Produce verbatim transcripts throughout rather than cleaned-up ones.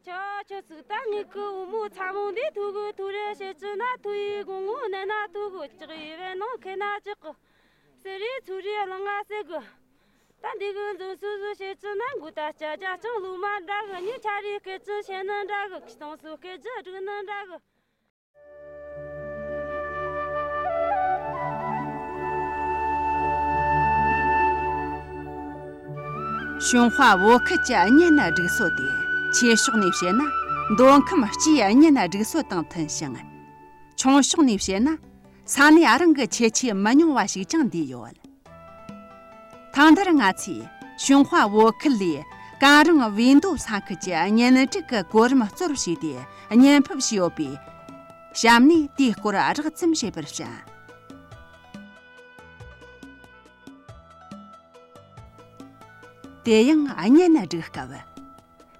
ཆ་ཆོས་ཚིག་ད་ངེད་ཀྱི་བུ་མོ་ཚ་མོ་འདི་ཐུག་གི་ཐུག་རེ་བྱེད་ཅི་ན་ཐུག་ཡི་དགོང་མོ་ནད་ན་ཐུག་གི་ཅག་ཡི་བས་ནང་ཁེ་ན་ཅག་གི་ཟེར་རེ་ཚུར་རེ་གླང་ང་ཟེར་གི། ད་འདི་གི་འཛུམ་སུ་སུ་བྱེད་ཅི་ན་མགོ་ད་སྐྱ་རྒྱ་ཅང་ལུ་མ་འདྲ་གི། ཉི་ཆ་རེ་སྐད་ཅི་བྱེད་ནི་འདྲ་གི། ཁྱི་སྟོང་སུ་སྐད་ཅི་སྒྲིག་ནི་འདྲ་གི། གཞུང་དཔའ་བོད་ཁུལ་གྱི་གཉེན་སྒྲིག་སྲོལ་དེ་ཆེ་ཕྱོགས་ནས་བཤད་ན་མདོ་ཁམས་སྤྱིའི་གཉེན་སྒྲིག་སྲོལ་དང་མཐུན་ཞིང་། ཆུང་ཕྱོགས་ནས་བཤད་ན་ས་གནས་རང་གི་ཁྱད་ཆོས་མི་ཉུང་བ་ཞིག་ཀྱང་འདུས་ཡོད། ཐང་དར་ང་ཚོས་གཞུང་དཔའ་བོད་ཁུལ་ལས་ཀན་རང་བིས་མདོ་ས་ཁུལ་གྱི་གཉེན་སྒྲིག་གི་གོ་རིམ་གཙོར་བྱས་ཏེ་བརྙན་ཕབ་བྱས་ཡོད་པས། གཤམ་ནས་དེའི་སྐོར་རགས་ཙམ་བཤད་པར་བྱ། དེ་ཡང་གཉེན་སྒྲིག་སྐབས།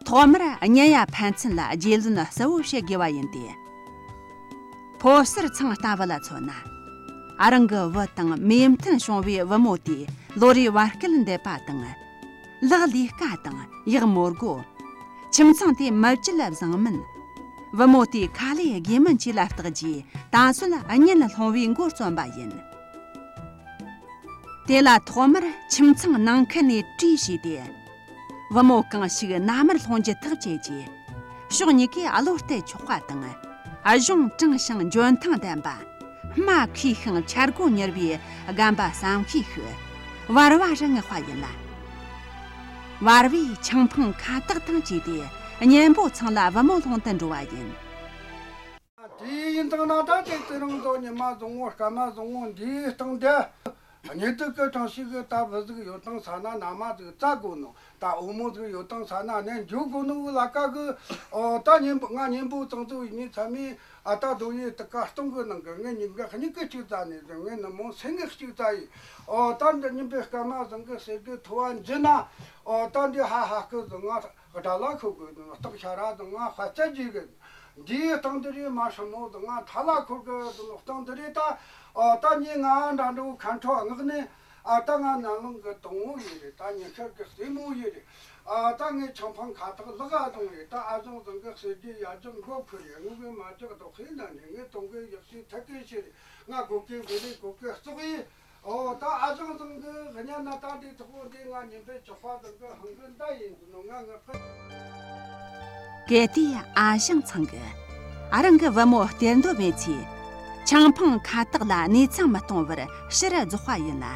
ཐོག་མར་གཉེན་ཡ་ཕན་ཚུན་ལ་རྒྱུས་ལོན་གསལ་བོ་བྱེད་དགོས་པ་ཡིན་ཏེ། ཕོ་གསར་ཚང་ལྟ་བུ་ལ་མཚོན་ན། རང་གི་བུ་དང་མོས་མཐུན་བྱུང་བའི་བུ་མོ་དེས་ལོ་རེའི་བར་སྐལ་འདེབས་པ་དང་། ལག་ལས་ཀ་དང་ཡག་མོ་སྒོ། ཁྱིམ་ཚང་དེ་མི་བརྗེད་ལ་བཟང་མིན། བུ་མོ་དེའི་ཁ་ལས་དགེ་མིན་བཅས་ལ་བརྟག་རྗེས་ད་གཟོད་གཉེན་སློང་བའི་མགོ་རྩོམ་པ་ཡིན། དེ་ལ་ཐོག་མར་ཁྱིམ་ཚང་ནང་ཁུལ་ནས་གྲོས་བྱས་ཏེ། བུ་མོ་གང་ཞིག་མནའ་མར་སློང་རྒྱུ་ཐག་བཅད་རྗེས། ཕྱོགས་གཉིས་ཀས་བློ་གཏད་ཆོག་པ་དང་། གཞུང་དྲང་ཞིང་འཇོན་ཐང་ལྡན་པ། སྨྲ་མཁས་ཤིང་འཆར་སྒོ་མྱུར་བའི་རྒན་པ་བསམ་ཤེས་ཤིག་བར་བ་རུ་མངགས་པ་ཡིན་ལ། བར་བས་ཆང་འཕང་ཁ་བཏགས་དང་བཅས་ཏེ་གཉེན་པོ་ཚང་ལ་བུ་མོ་སློང་དུ་འགྲོ་བ་ཡིན། དེ་ཡིན་དང་ན་ད་དེ་ཚེ་རིང་དུ་ཉི་མ་བཟང་བོ་སྐར་མ་བཟང་བོ་འདིའི་སྟེང་དུ། གཉེན་སྒྲིག་གི་གྲངས་ཤིག་གི་ད་བུ་ཟིག་ཡོད་དང་ས་ན་མནའ་མ་ཟིག་བཙལ་དགོས་ནོ། ད་བུ་མོ་ཟིག་ཡོད་དང་ས་ན་གནས་འགྱོ་དགོས་ནོ་ལ་ཀ་གི། ཨོ་ད་གཉེན་པོ་ང་གཉེན་པོ་ཙང་ཙུ་ཡིན་ནི་ཚ་མི། ཨ་ད་རྡོ་ཡི་དུ་ཀ་སྟོང་གི་ནང་གི་ངས་ཉིན་ག་གཉིས་ཀི་གཅིག་བཙལ་ནས་ཟིག་ངས་ནུ་མོ་སེང་གེ་གཅིག་བཙལ་ཡི། ཨོ་ད་འདི་གཉིས་པའི་སྐར་མ་བཟང་གི་ཟེར་གི་ཐོ་བ་འཇི་ན། ཨོ་ད་འདི་ཧ་ཧ་གི་ཟིག་ང་དགྲ་ལ་ཁུ་གི་ཟིག་སྟག་ཤ་ར་ཟིག་ང་དཔའ་རྩལ་རྒྱས་གི། འདིའི་སྟེང་དུ་རེད་མ་ཧྲི་མོ་དང་ང་ཐ་ལ་འཁོར་གི་དུ་ནོ་སྟེང་དུ་རེད་ད། ཨ་ད་ངས་ང་འདྲ་འདྲ་བོ་ཁ་འཕྲོ་མངགས་ནས། ཨ་ད་ང་ནང་ལོང་གི་དང་བོ་ཡིན་རེད། ད་ཉི་ཤར་གི་རྩེ་མོ་ཡིན་རེད། ཨ་ད་ངས་ཆང་འཕང་ཁ་ཐག་ལག་ཨ་བཟུང་རེད། ད་ཨ་བཟང་བཟང་གི་གསེར་གྱི་ཡ་ལྗང་མགོ་ཕུལ་རེད། ངུ་གི་མ་ལྕགས་རྡོག་ཁའི་ནང་ནས་ངས་གཏོང་གི་ཡག་ཤོས་ཐད་ཀའི་ཕྱིར་རེད། ང་གོ་གི་བུ་རེད་གོ་གི་གཙོག་ཡིན། ཨོ་ད་ཨ་ཞང་ཚང་གི་གཉའ་ན་ད་འདི་ཐོག་འདི་ང་ཉིན་པའི་ཅོག་པ་དང་གི་ཧང་གི་འདའ་ཡིན་ནོ་ང་ངི་ཕ། གལ་ཏེ་ཨ་ཞང་ཚང་གི་ཨ་རང་གི་བུ་མོ་སྟེར་འདོད་མེད་ཚེ། ཆང་འཕང་ཁ་བཏགས་ལ་གནས་ཚང་མི་གཏོང་བར་ཕྱིར་རྫོགས་པ་ཡིན་ལ།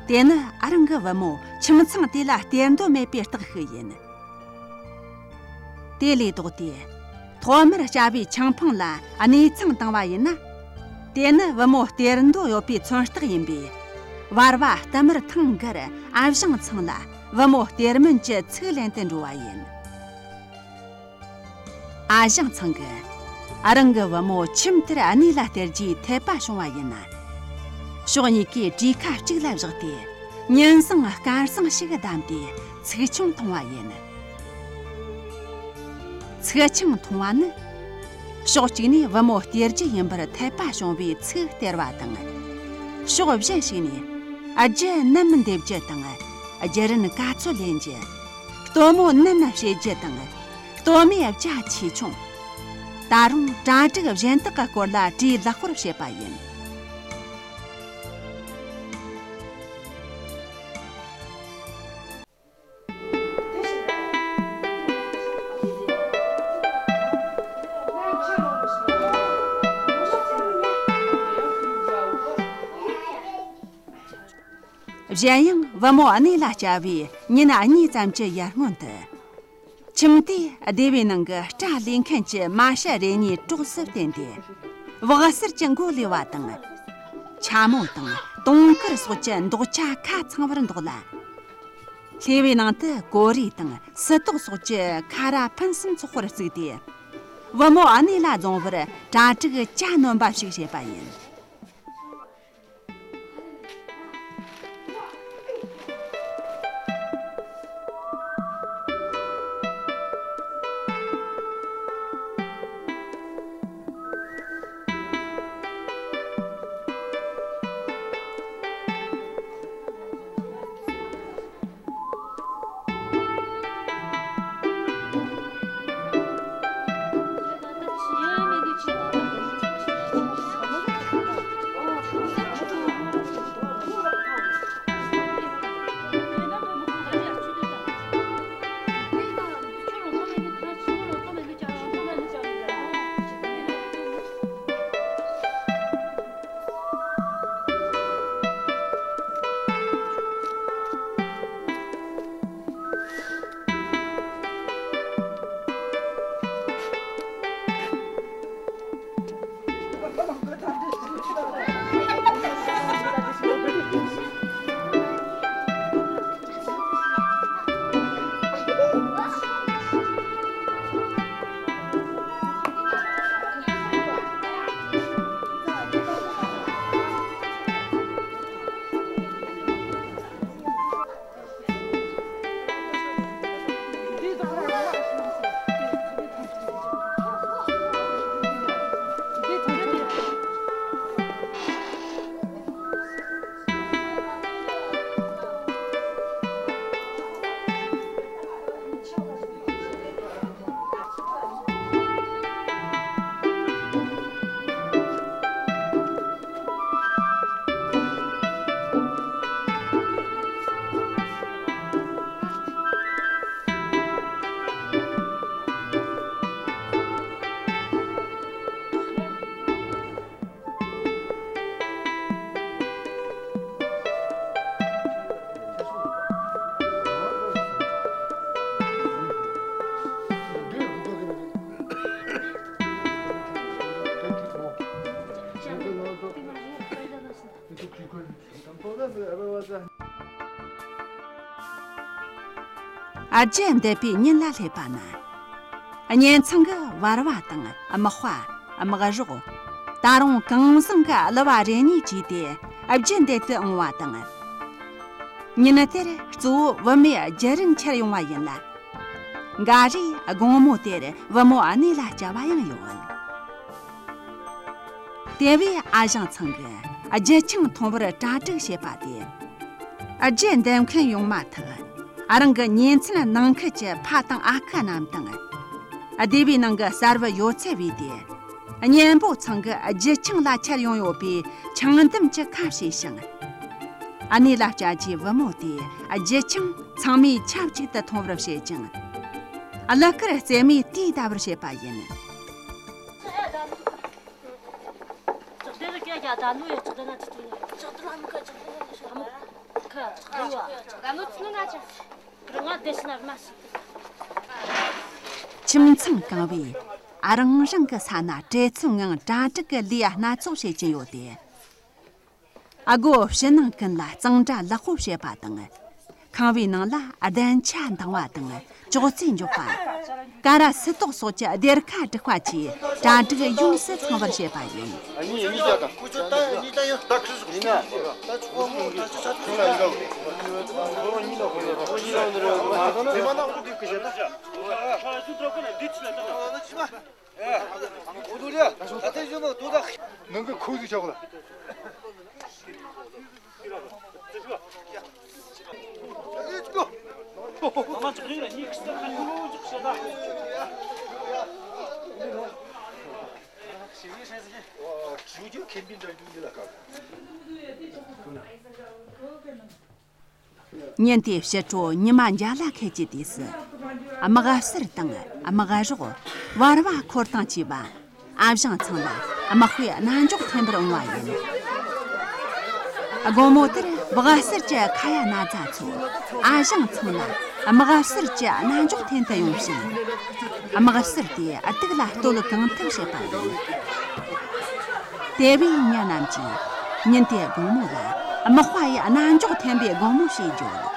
དེ་ནི་ཨ་རང་གི་བུ་མོ་ཁྱིམ་ཚང་དེ་ལ་སྟེར་འདོད་མེད་པའི་རྟགས་ཤིག་ཡིན། དེ་ལས་ལྡོག་སྟེ། ཐོག་མར་བྱ་བའི་ཆང་འཕང་ལ་གནས་ཚང་བཏང་བ་ཡིན་ན། དེ་ནི་བུ་མོ་སྟེར་འདོད་ཡོད་པའི་མཚོན་རྟགས་ཡིན་པས། བར་བ་བསྟུད་མར་ཐེངས་འགར་ཨ་ཞང་ཚང་ལ་བུ་མོ་སྟེར་མིན་གྱི་ཚིག་ལེན་དུ་འགྲོ་བ་ཡིན། ཨ་ཞང་ཚང་གིས་ཨ་རང་གི་བུ་མོ་ཁྱིམ་དེར་གནས་ལ་སྟེར་རྒྱུའི་འཐད་པ་བྱུང་བ་ཡིན་ན། ཕྱོགས་གཉིས་ཀས་གྲོས་ཁ་གཅིག་ལ་བཞག་སྟེ། ཉིན་བཟང་སྐར་བཟང་ཞིག་བདམས་ཏེ་ཚིག་ཆུང་འཐུང་བ་ཡིན། ཚིག་ཆུང་འཐུང་བ་ནི། ཕྱོགས་གཅིག་ནས་བུ་མོ་སྟེར་རྒྱུ་ཡིན་པར་འཐད་པ་བྱུང་བའི་ཚིག་སྟེར་བ་དང་། ཕྱོགས་གཞན་ཞིག་ནས་རྒྱུ་ནམ་འདེབས་རྒྱུ་དང་། རྒྱུ་རན་ག་ཚོད་ལེན་རྒྱུ། སྟོན་མོ་ནམ་བྱེད་རྒྱུ་དང་། སྟོན་མོའི་རྒྱ་ཆེ་ཆུང་། ད་རུང་གྲ་སྒྲིག་གཞན་དག་གི་སྐོར་ལ་གྲོས་ལེགས་པོར་བྱེད་པ་ཡིན། གཞན་ཡང་བུ་མོ་གནས་ལ་བསྐྱལ་བའི་ཉིན་གཉིས་ཙམ་གྱི་ཡར་སྔོན་དུ། ཁྱིམ་དེའི་སྡེ་བའི་ནང་གི་སྐྲ་ལས་མཁན་གྱི་མ་ཤ་རེ་གཉིས་གྲོགས་སུ་བསྟེན་ཏེ། བག་གསར་གྱི་མགོ་ལས་པ་དང་། ཆ་མོ་དང་དུང་དཀར་སོགས་ཀྱི་འདོགས་ཆ་ཁ་ཚང་བར་འདོགས་ལ། ལྷེ་བའི་ནང་དུ་གོ་རེ་དང་སི་ཏོག་སོགས་ཀྱི་ཁ་ར་ཕུན་སུམ་ཚོགས་པར་བརྩིགས་ཏེ། བུ་མོ་གནས་ལ་རྫོང་བར་གྲ་སྒྲིག་གྱ་ནོམ་པ་ཞིག་བྱེད་པ་ཡིན། རྒྱུ་འདེབས་པའི་ཉིན་ལ་སླེབས་པ་ན། གཉེན་ཚང་གི་བར་བ་དང་། དམག་པ། དམག་རོགས། ད་རུང་གང་བཟང་གི་གླུ་བ་རེ་གཉིས་བྲིས་ཏེ། རྒྱུ་འདེད་དུ་འོང་བ་དང་། ཉིན་དེར་གཙོ་བོ་བུ་མོའི་རྒྱུ་རན་འཁྱེར་ཡོང་བ་ཡིན་ལ། འགའ་རེས་དགོང་མོ་དེར་བུ་མོ་གནས་ལ་བསྐྱལ་བ་ཡང་ཡོད། དེ་བས་ཨ་ཞང་ཚང་གིས་རྒྱུ་ཆང་འཐུང་བར་གྲ་སྒྲིག་བྱེད་པ་དེ། རྒྱུ་འདེབས་མཁན་ཡོང་མ་ཐག་རང་གི་ཉེ་ཚན་ནང་ཁུལ་གྱི་ཕ་དང་ཨ་ཁུ་རྣམས་དང་། སྡེ་བའི་ནང་གི་གསར་བུ་ཡོད་ཚད་བས་ཏེ། གཉེན་པོ་ཚང་གི་རྒྱུ་ཆང་ལ་འཁྱེར་ཡོང་ཡོད་པའི་ཆང་འདམ་གྱི་ཁ་བྱས་ཤིང་། གནས་ལ་བསྐྱལ་རྗེས་བུ་མོ་དེས་རྒྱུ་ཆང་ཚང་མས་ཆབས་ཅིག་ཏུ་འཐུང་བར་བྱེད་ཅིང་། གླུ་གར་རྩེད་མོས་དུས་འདའ་བར་བྱེད་པ་ཡིན། ཁྱིམ་ཚང་གང་བོས་རང་རང་གི་ས་ན་བྲེལ་འཚུབ་ངང་གྲ་སྒྲིག་གི་ལས་སྣ་ཚོགས་བྱེད་ཀྱིན་ཡོད་དེ། སྒོ་ཕྱི་ནང་ཀུན་ལ་གཙང་སྦྲ་ལེགས་པོ་བྱེད་པ་དང་། ཁང་བའི་ནང་ལ་གདན་ཆ་འདང་བ་དང་། ཅོག་ཙེ་འཇོག་པ། ཀ་ར་སིལ་ཏོག་སོགས་ཀྱི་སྡེར་ཁ་སྒྲིག་པ་བཅས་གྲ་སྒྲིག་ཡོངས་སུ་ཚང་བར་བྱེད་པ་ཡིན། ནང་གི་ཁོ་ཟིག་ཆགས་གོ་ལ། ཉིན་དེའི་ཕྱི་དྲོ་ཉི་མ་འཇའ་ལ་ཁད་ཀྱི་དུས་སུ། དམག་ཟུར་དང་དམག་རོགས། བར་བ་འཁོར་དང་བཅས་པ་ཨ་ཞང་ཚང་ལ་དམག་དཔེ་རྣ་མཆོག་འཐེན་པར་འོང་བ་ཡིན། དགོང་མོ་དེར་དམག་ཟུར་གྱི་ཁ་ཡ་ན་ཛ་ཚོ་ཨ་ཞང་ཚང་ལ་དམག་ཟུར་གྱི་རྣ་མཆོག་འཐེན་དུ་ཡོང་ཞིང་། དམག་ཟུར་དེ་དུག་ལ་གཏོད་གང་ཐུབ་བྱེད་པ་ཡིན། དེ་བས་མྱི་རྣམས་ཀྱིས་ཉིན་དེའི་དགོང་མོ་ལ་དམག་དཔའ་ཡི་རྣ་མཆོག་འཐེན་པའི་དགོང་མོ་ཞེས་བརྗོད།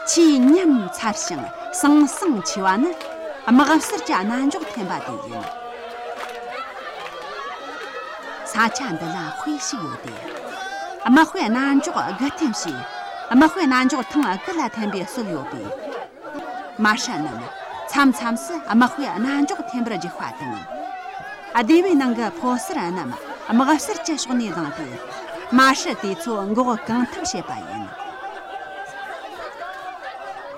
ཆེས་ཉམས་ཚར་ཞིང་ཟང་ཟིང་ཆེ་བ་ནི་དམག་ཟུར་གྱི་རྣ་མཆོག་འཐེན་པ་དེ་ཡིན། ས་ཆ་འདི་ལ་དཔེ་ཞིག་ཡོད་དེ། དམག་དཔོན་རྣ་མཆོག་དགུ་འཐེན་ཞེས་དམག་དཔོན་རྣ་མཆོག་ཐེངས་དགུ་ལ་འཐེན་པའི་སྲོལ་ཡོད་པས། མ་ཧྲ་རྣམས་མཚམས་མཚམས་སུ་དམག་དཔོན་རྣ་མཆོག་འཐེན་པར་རྒྱུག་པ་དང་། སྡེ་བའི་ནང་གི་ཕོ་གསར་རྣམས་དམག་ཟུར་གྱི་ཕྱོགས་ནས་ལངས་ཏེ། མ་ཧྲ་དེ་ཚོ་འགོག་གང་ཐུབ་བྱེད་པ་ཡིན།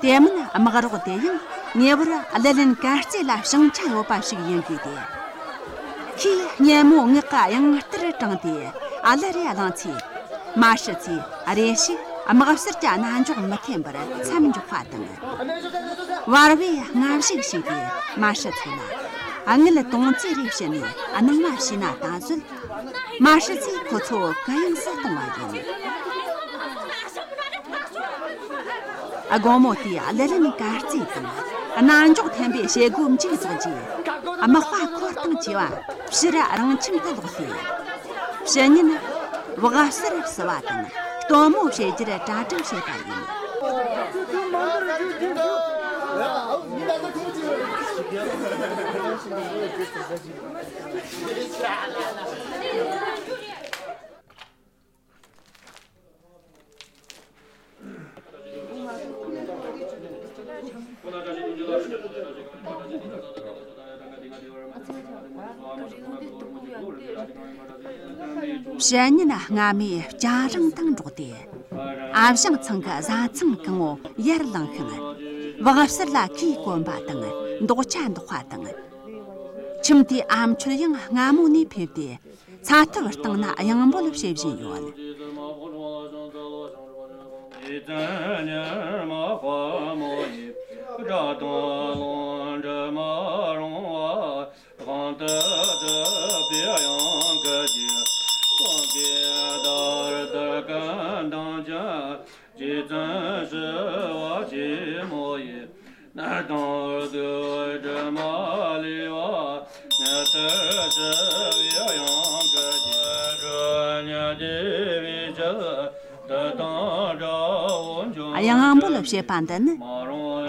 དེ་མིན་དམག་རོགས་དེ་ཡང་ངེས་པར་གླུ་ལེན་གར་རྩེད་ལ་བྱང་ཆ་ཡོད་པ་ཞིག་ཡིན་དགོས་ཏེ། ཁོས་སྙན་མོ་ངག་གི་དབྱངས་ལྟར་དྲངས་ཏེ་གླུ་རེ་བླངས་ཚེ། མ་ཧྲི་ཚོས་རེ་ཞིག་དམག་ཟུར་གྱི་རྣ་མཆོག་མི་འཐེན་པར་མཚམས་འཇོག་པ་དང་། བར་བས་སྔ་གཞུག་བྱས་ཏེ་མ་ཧྲི་ཚོ་ལ་དངུལ་དོང་ཙེ་རེ་བྱིན་ནས་གནང་བ་བྱས་ན་ད་གཟོད། མ་ཧྲི་ཚོས་ཁོ་ཚོ་གུ་ཡངས་སུ་གཏོང་བ་ཡིན། དགོང་མོ་དེའི་གླུ་ལེན་གར་རྩེད་དང་རྣ་མཆོག་འཐེན་པའི་བྱེད་སྒོ་མཇུག་རྫོགས་རྗེས། དམག་པ་འཁོར་དང་བཅས་པ་ཕྱིར་རང་ཁྱིམ་དུ་ལོག་སྟེ། ཕྱི་ཉིན་བག་གསར་བསུ་བ་དང་སྟོན་མོ་བྱེད་རྒྱུར་གྲ་སྒྲིག་བྱེད་པ་ཡིན། ཕྱི་ཉིན་སྔ་མོའི་སྤྱན་རང་དང་འགྲོགས་ཏེ། ཨ་ཞང་ཚང་གི་བཟའ་ཚང་གང་བོ་ཡར་ལངས་ཤིང་། བག་ཕྱིར་ལ་ཁོས་གོན་པ་དང་འདོགས་ཆ་འདོགས་པ་དང་། ཁྱིམ་དེའི་ཨ་མཆོད་ཡང་སྔ་མོ་ནས་ཕེབས་ཏེ། ཚ་ཐབ་སྟེང་ན་གཡང་འབོད་བྱེད་བཞིན་ཡོད། གཡང་འབོད་བྱེད་པ་འདི་ནི།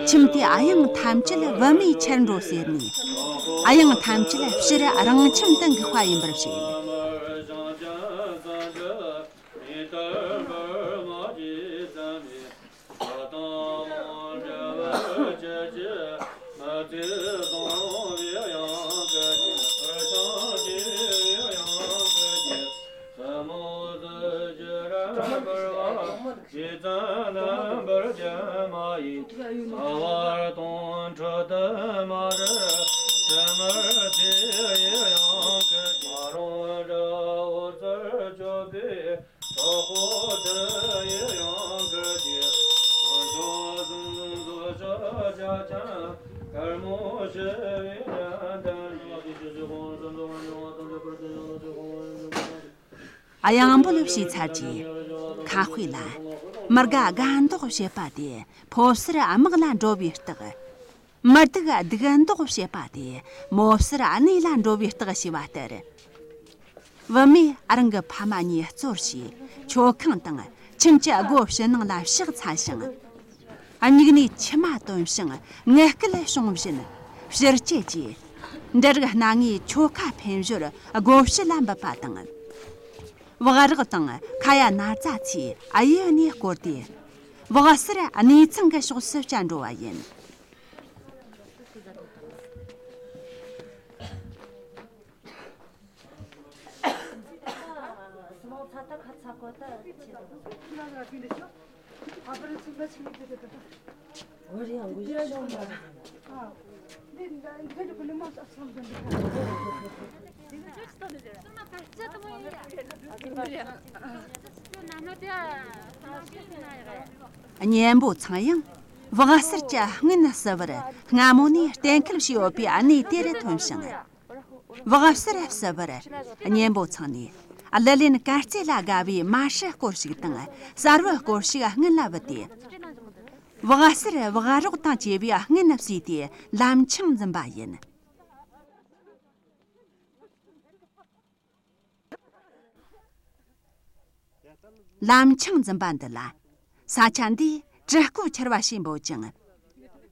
ཁྱིམ་དེའི་གཡང་ཐམས་ཅད་བུད་མེད་ཁྱེར་འགྲོ་ཟེར་ནས། གཡང་ཐམས་ཅད་ཕྱིར་རང་ཁྱིམ་དུ་འགུག་པ་ཡིན་པར་བཤད། གཡང་འབོད་བྱས་ཚར་རྗེས། ཁ་དཔེ་ལ། མི་དགའ་དགའ་མདོག་བྱེད་པ་དེ་ཕོ་གསར་དམག་ལ་འགྲོ་བའི་རྟགས། མི་སྡུག་སྡུག་མདོག་བྱེད་པ་དེ་མོ་གསར་གནས་ལ་འགྲོ་བའི་རྟགས་ཞེས་པ་ལྟར། བུད་མེད་རང་གི་ཕ་མ་གཉིས་གཙོར་བྱས། མཆོད་ཁང་དང་ཁྱིམ་གྱི་སྒོ་ཕྱི་ནང་ལ་ཕྱག་འཚལ་ཞིང་། མྱིག་ནས་མཆི་མ་བཏོན་ཞིང་ངལ་སྐད་བྱུང་བཞིན། ཕྱིར་བསྐྱལ་རྗེས། འབྲུ་རིགས་སྣ་ལྔའི་ཆོ་ག་འཕེན་ཞོར་སྒོ་ཕྱི་ལ་འབུད་པ་དང་། བག་རག་དང་ཁ་ཡ་ན་ཙ་ཚོས་གཡས་ནས་བསྐོར་ཏེ། བག་གསར་གནས་ཚང་གི་ཕྱོགས་སུ་བསྐྱལ་འགྲོ་བ་ཡིན། གཉེན་པོ་ཚང་ཡང་བག་གསར་གྱི་སྔུན་བསུ་བར་སྔ་མོ་ནས་གཏན་འཁེལ་བྱས་ཡོད་པའི་གནས་དེར་ཐོན་ཞིང་། བག་གསར་བསུ་བར་གཉེན་པོ་ཚང་ནས་གླུ་ལེན་གར་རྩེད་ལ་དགའ་བའི་མ་ཧྲི་སྐོར་ཞིག་དང་གསར་བུ་སྐོར་ཞིག་སྔུན་ལ་བུད་དེ། བག་གསར་བག་རོག་དང་བཅས་པའི་སྔུན་བསུས་ཏེ་ལམ་ཆང་འཛིན་པ་ཡིན། ལམ་ཆང་འཛིན་པ་འདི་ལ། ས་ཆ་འདིའི་ དྲུ་སྐོར་འཁྱེར་བ་ཞེས་འབོད་ཅིང་།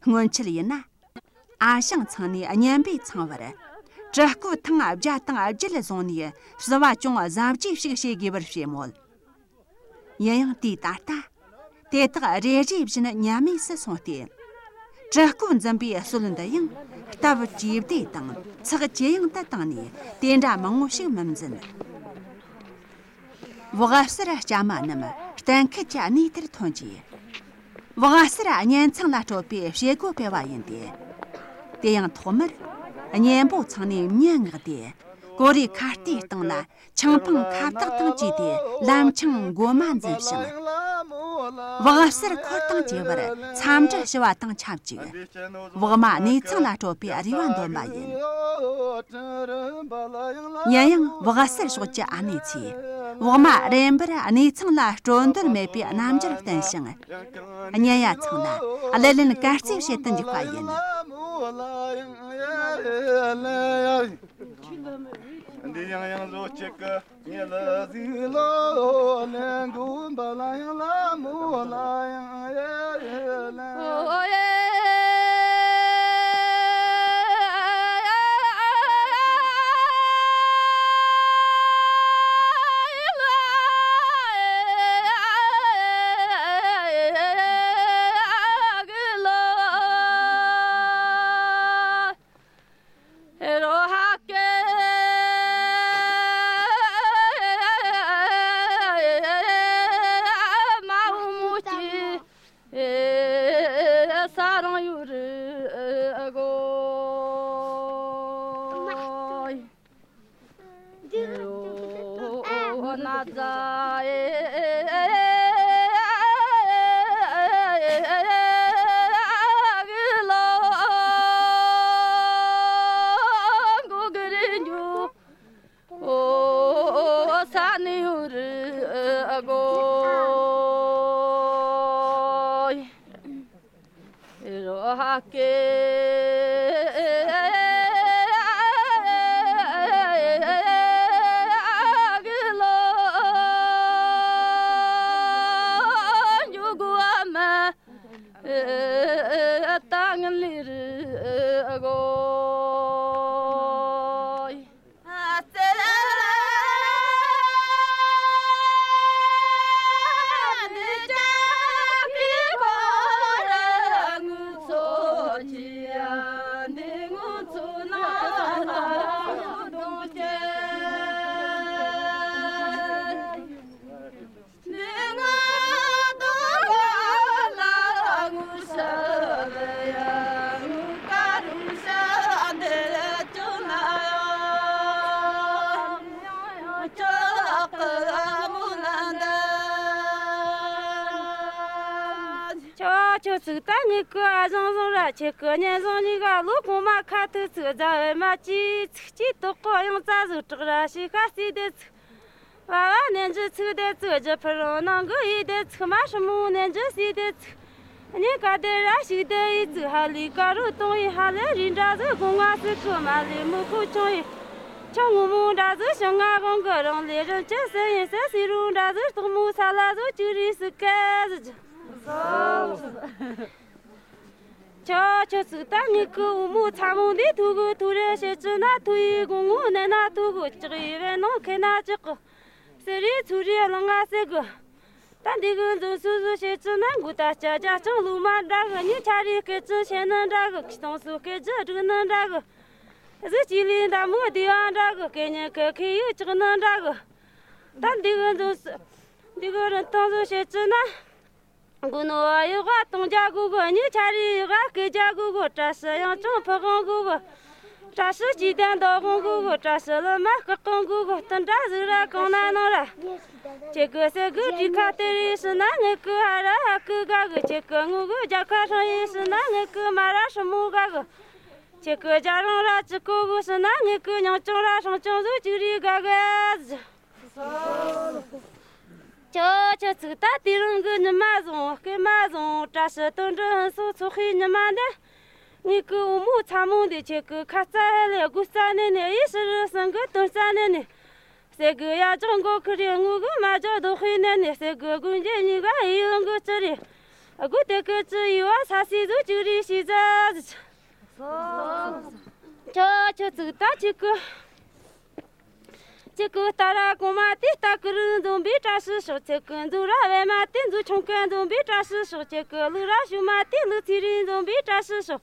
སྔོན་ཆད་ཡིན་ན། ཨ་ཞང་ཚང་ནས་གཉན་པོའི་ཚང་བར་དྲུ་སྐོར་ཐེངས་བརྒྱ་དང་བརྒྱད་བཟུང་ནས་བསུ་བ་ཅུང་གཟབ་རྒྱས་ཤིག་བྱེད་དགོས་པར་བྱས་མོད། ཡིན་ཡང་དུས་ད་ལྟ་དེ་དག་རེ་རེ་བཞིན་ཉམས་དམས་སུ་སོང་སྟེ། དྲུ་སྐོར་འཛིན་པའི་སྲོལ་འདི་ཡང་སྟབས་ཇེ་བདེ་དང་ཚགས་ཇེ་ཡང་དུ་བཏང་ནས་དེ་འདྲ་མང་བོ་ཞིག་མི་འཛིན། བག་གསར་སྐྱ་མ་རྣམས་གཏན་འཁེལ་གྱི་གནས་དེར་ཐོན་རྗེས། བག་གསར་གཉེན་ཚང་ལ་སྤྲོད་པའི་བྱེད་སྒོ་སྤེལ་བ་ཡིན་ཏེ། དེ་ཡང་ཐོག་མར་གཉེན་པོ་ཚང་ནས་མྱི་མངགས་ཏེ། ཀོ་རེ་ཁ་ལྟའི་སྟེང་ལ་ཆང་འཕང་ཁ་བཏགས་དང་བཅས་ཏེ་ལམ་ཆང་མགོ་མ་འཛིན་ཞིང་། བག་གསར་འཁོར་དང་བཅས་པར་འཚམས་འདྲི་ཞུ་བ་དང་ཆབས་ཅིག། བག་མ་གནས་ཚང་ལ་སྤྲོད་པའི་རེ་བ་འདོན་པ་ཡིན། ཡིན་ཡང་བག་གསར་ཕྱོགས་ཀྱི་ཨ་ནེ་ཚོས་བག་མ་རིམ་པར་གནས་ཚང་ལ་སྤྲོད་འདོད་མེད་པའི་རྣམ་འགྱུར་བསྟན་ཞིང་། གཉེན་ཡ་ཚང་ལ་གླུ་ལེན་གར་རྩེད་བྱེད་དུ་འཇུག་པ་ཡིན། འདི་ཡང་ཡང་བཟོ་གཅིག་གི་ཉི་ལ་ཟིག་ལོ་ནས་འགོ་འབའ་ལ་ཡང་ལ་མོ་ལ་ཡང་ཡེ་ལ། ཁྱོད་ཁྱོད་ཚིག་ད་ངེད་ཀི་ཨ་ཞང་བཟང་ར་ཁྱེད་ཀི་གཉེན་བཟང་གཉིས་ཀ་ལོ་གོང་མ་ཁ་ཐུག་ཚིག་རྫ་བའི་མ་ཅི་ཚིག་ཅི་ཏོག་གོ་ཡང་རྩ་ཟུག་དྲག་ར་ཤི་ཁ་སི་དེ་ཚིག། བ་བ་ནན་ཇི་ཚིག་དེ་ཚིག་ཇི་ཕི་རོ་ནང་གི་ཡི་དེ་ཚིག་མ་ཧྲི་མོ་ནན་ཇི་སི་དེ་ཚིག། གཉིས་ཀ་དེ་ར་ཞིག་དེ་ཡི་ཚིག་ཧ་ལི་ཀ་རུ་གཏོང་ཡི་ཧ་ལེ་རི་འདྲ་ཟི་གོང་ང་སི་ཁུ་མ་ལི་མི་ཁུ་ཆུང་ཡི་ཆུང་ངུ་མོ་འདྲ་ཟི་ཞིང་ང་གོང་གི་རང་ལི་རིན་ཅི་སི་ཡིན་སི་སི་རུ་འདྲ་ཟི་སྟག་མོ་ས་ལ་ཟི་ཅི་རི་སི་ཀ་ཟི་ཇི། ཁྱོད་ཁྱོད་ཚིག་ད་ངེད་ཀི་འུ་མོ་ཚ་མོ་འདི་ཐུ་གུ་ཐུ་རེ་བྱེད་ཅི་ན་ཐུ་ཡི་གུང་ངུ་ནེ་ན་ཐུ་གུ་ཅག་ཡི་བེ་ནོ་ཁེ་ན་ཅག་གི་སེ་རི་ཚུ་རི་ལང་ང་སེ་གི། ད་འདི་གི་འཛོམས་སུ་ཟུ་བྱེད་ཅི་ན་མགོ་ད་སྐྱ་རྒྱ་ཅང་ལུ་མ་འདྲ་གི་ཉི་ཆ་རི་སྐད་ཅི་བྱེད་ནི་འདྲ་གི་ཁི་སྟོང་སུ་སྐད་ཅི་སྒྲིག་ནི་འདྲ་གི། གཟི་ཅི་ལི་འདམ་མོ་བདེ་བ་འདྲ་གི་སྐད་ཉན་ཁི་ཁི་ཡི་ཅག་ནི་འདྲ་གི། ད་འདི་གི་འཛོམས་སུ་འདི་གི་རིན་ཐང་ཟུ་བྱེད་ཅི་ན། མགོ་ནོ་བ་ཡི་བ་གཏོང་རྒྱ་གུ་གུ་ཉི་ཆ་རི་ཡི་བ་སྐད་རྒྱ་གུ་གུ་བཀྲ་ཤིས་ཡང་ཅུང་ཕི་གང་གུ་གུ། བཀྲ་ཤིས་སྐྱིད་ལྡན་མདོ་དགོང་གུ་གུ་བཀྲ་ཤིས་ལི་མ་སྐུ་གང་གུ་གུ་སྟོན་དགྲ་ཟིག་ར་གང་ན་ནང་ར། ཁྱེད་གི་སེ་གི་དྲི་ཁ་དེ་རི་ཤི་ན་ངེད་གི་ཧ་ར་ཧ་གི་ག་གི་ཁྱེད་གི་ངུ་གི་རྒྱ་ཁ་ཧྲང་ཡི་ཤི་ན་ངེད་གི་མ་ར་ཧྲི་མོ་ག་གི། ཁྱེད་གི་རྒྱ་རང་ར་ཅི་གོ་གི་ཤི་ན་ངེད་གི་ཉང་ཅུང་ར་ཧྲང་ཅུང་ཟུ་ཅི་རི་ག་གི་ཟི། ཁྱོད་ཁྱོད་ཚིག་ད་དེ་རིང་གི་ཉི་མ་བཟང་སྐར་མ་བཟང་བཀྲ་ཤིས་དོན་འགྲུབ་ཧིན་སོ་ཚོགས་ཤིག་ཉི་མ་འདི། ངེད་ཀི་འུ་མོ་ཚ་མོ་འདི་ཁྱེད་ཀི་ཁ་རྩ་ཧེ་ལེ་དགུ་རྩ་ནས་ནས་ཡེ་ཤི་རུ་སང་གི་དོན་རྩ་ནས་ནས། སེ་གི་ཡ་ཅང་གོ་ཁི་རེ་ངུ་གི་མ་ཇོ་རྡོ་ཧི་ནས་ནས་སེ་གི་དགུན་རྗེ་གཉིས་ཀ་ཡི་ཡོང་གི་ཅི་རེད། སྒོ་དེ་ཀི་ཅི་ཡོད་ས་སི་ཟུ་ཅུ་རི་ཤི་ཟ། ཁྱོད་ཁྱོད་ཙིག་ད་ཁྱེད་ཀི། ཁྱེད་ཀི་ཏ་ར་གོང་མ་དེ་ཏ་ཀི་རུ་འཛོམས་པའི་བཀྲ་ཤིས་ཤོག་ཁྱེད་ཀི་འཛུ་ར་བེ་མ་དེ་འཛུ་ཆུང་ཀི་འཛོམས་པའི་བཀྲ་ཤིས་ཤོག་ཁྱེད་ཀི་ལུག་ར་ཤུ་མ་དེ་ལུག་ཚི་རི་འཛོམས་པའི་བཀྲ་ཤིས་ཤོག་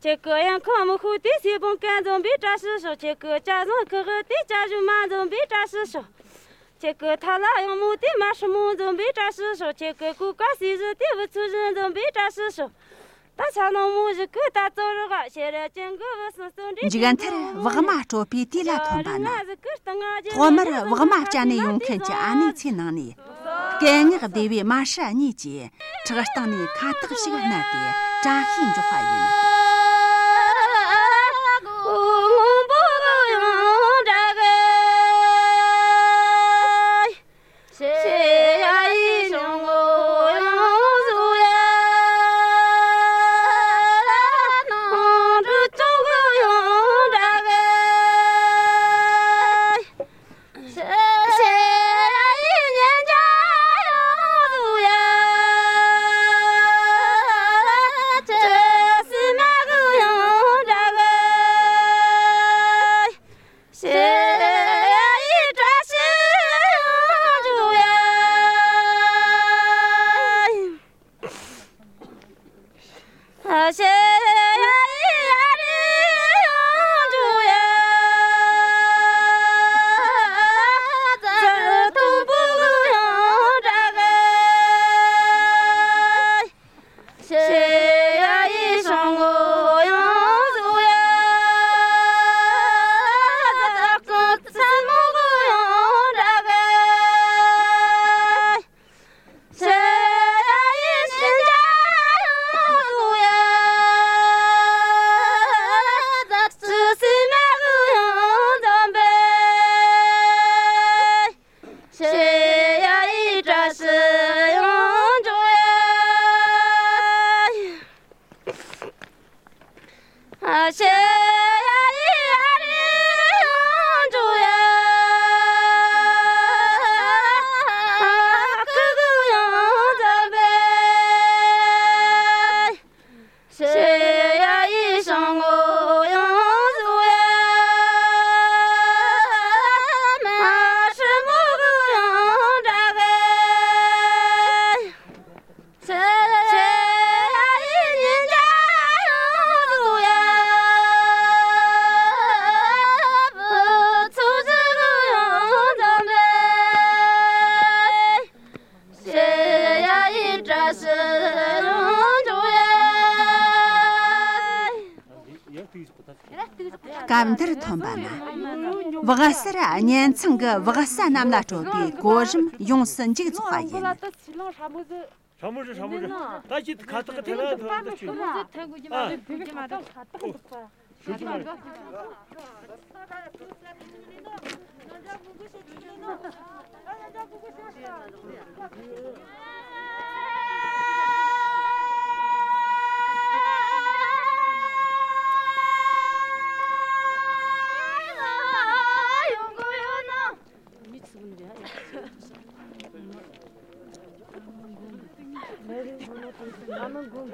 ཁྱེད་ཀི་གཡང་ཁང་མི་ཤུ་དེ་སེ་བོང་ཀན་འཛོམས་པའི་བཀྲ་ཤིས་ཤོག་ཁྱེད་ཀི་ཅ་ཟང་ཁི་ཧི་དེ་ཅ་ཞུ་མ་འཛོམས་པའི་བཀྲ་ཤིས་ཤོག་ཁྱེད་ཀི་ཐ་ལ་གཡང་མོ་དེ་མ་ཧྲི་མོ་འཛོམས་པའི་བཀྲ་ཤིས་ཤོག་ཁྱེད་ཀི་ཀུ་ཀ་སི་ཟི་དེ་བུ་ཚུ་བཞིན་འཛོམས་པའི་བཀྲ་ཤིས་ཤོག་ད་ཆ་ནང་མོ་ཞིག་གི་ད་ཙོ་རི་ག་ཤེ་རེ་ཅན་གི་བུ་སུ་སུ་འདྲེ་མཇུག་མཐར་བག་མ་དཀྲོལ་པའི་དུས་ལ་ཐོན་པ་ན། ཐོག་མར་བག་མ་བཅའ་ནས་ཡོང་མཁན་གྱི་ཨ་ནེ་ཚོའི་ནང་ནས། སྐད་ངག་བདེ་བའི་མ་ཧྲ་གཉིས་ཀྱིས་ཁྲག་སྟེང་ནས་ཁ་བཏགས་ཤིག་མནན་ཏེ་བཀྲ་ཤིས་འཇོག་པ་ཡིན། སྐབས་འདིར་ཐོན་པ་ན། བག་གསར་གཉེན་ཚང་གི་བག་ས་རྣམས་ལ་སྤྲོད་པའི་གོ་རིམ་ཡོངས་སུ་མཇུག་རྫོགས་པ་ཡིན། ཧྲ་མོ་རེད། ཧྲ་མོ་རེད། ད་ཅི་ཁ་ཐག་ཐལ་ལ་ཐལ་ལ་ད་ཅི། ཨ། ཞུ་གི་མ་རེད།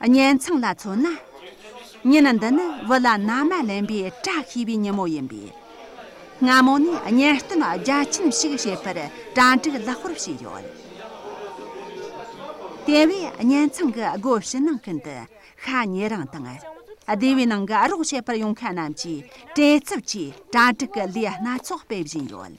གཉེན་ཚང་ལ་མཚོན་ན། ཉིན་འདི་ནི་བུ་ལ་མནའ་མ་ལེན་པའི་བཀྲ་ཤིས་པའི་ཉིན་མོ་ཡིན་པས། སྔ་མོ་ནས་གཉེན་སྟོན་རྒྱ་ཆེན་ཞིག་བྱེད་པར་གྲ་སྒྲིག་ལེགས་པོར་བྱས་ཡོད། དེ་བས་གཉེན་ཚང་གི་སྒོ་ཕྱི་ནང་ཀུན་ཏུ་ཤ་ཉེ་རིང་དང་། སྡེ་བའི་ནང་གི་རོགས་བྱེད་པར་ཡོང་མཁན་རྣམས་ཀྱིས་བྲེལ་འཚུབ་ཀྱིས་གྲ་སྒྲིག་གི་ལས་སྣ་ཚོགས་སྤེལ་བཞིན་ཡོད།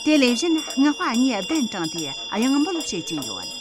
དེ་ལས་གཞན་སྔགས་པ་གཉིས་གདན་དྲངས་ཏེ་གཡང་འབོད་བྱེད་ཀྱིན་ཡོད།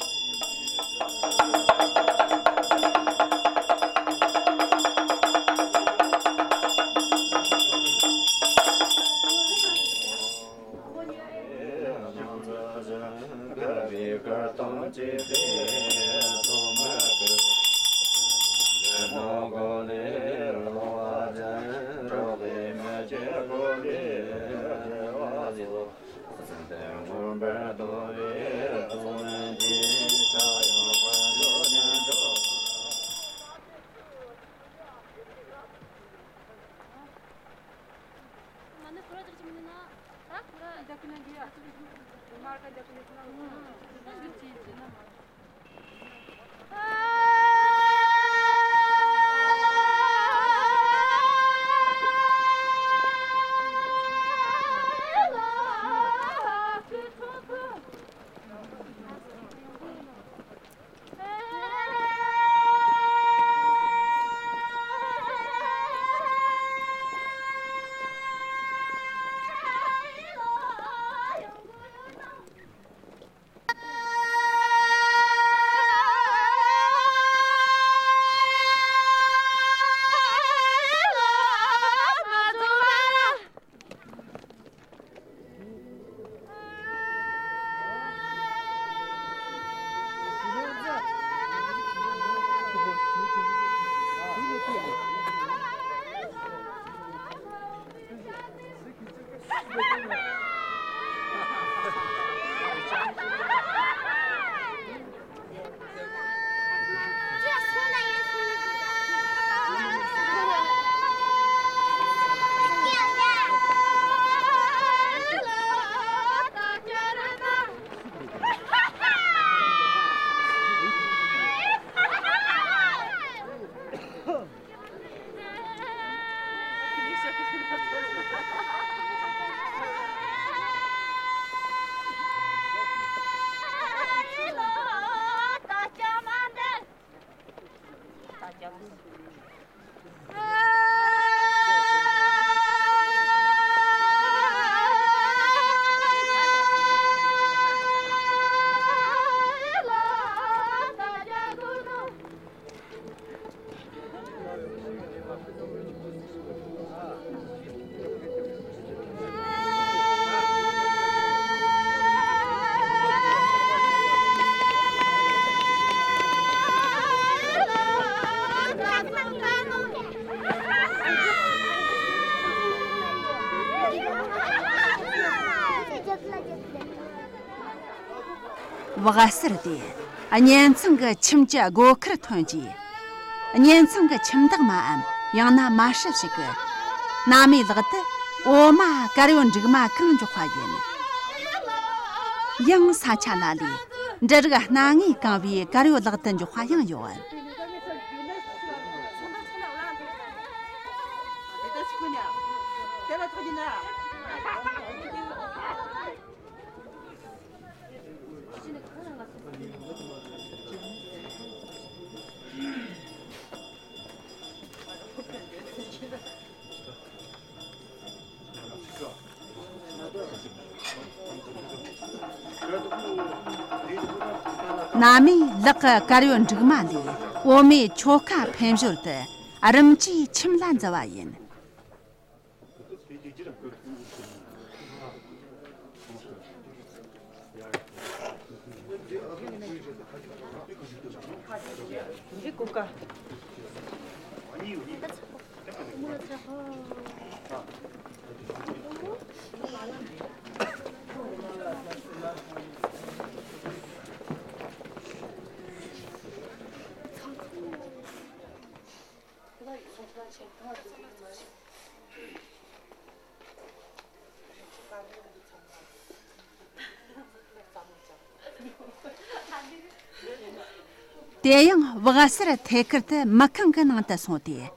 བག་ཟུར་དེ་གཉེན་ཚང་གི་ཁྱིམ་གྱི་སྒོ་ཁར་ཐོན་རྗེས། གཉེན་ཚང་གི་ཁྱིམ་བདག་མའམ་ཡང་ན་མ་སྲུ་ཞིག་གིས་མནའ་མའི་ལག་ཏུ་འོ་མ་དཀར་ཡོལ་འབྲུག་མ་གང་འཇོག་པ་ཡིན། ཡང་ས་ཆ་ལ་ལས་འབྲུ་རིགས་སྣ་ལྔས་གང་བའི་དཀར་ཡོལ་ལག་ཏུ་འཇོག་པ་ཡང་ཡོད། མནའ་མས་ལག་གི་དཀར་ཡོལ་འབྲུག་མ་ལས་འོ་མའི་ཆོ་ག་འཕེན་ཞོར་དུ་རིམ་གྱིས་ཁྱིམ་ལ་འཛུལ་བ་ཡིན། དེ་ཡང་བག་གསར་ཐད་ཀར་དུ་མི་ཁང་གི་ནང་དུ་སོང་སྟེ།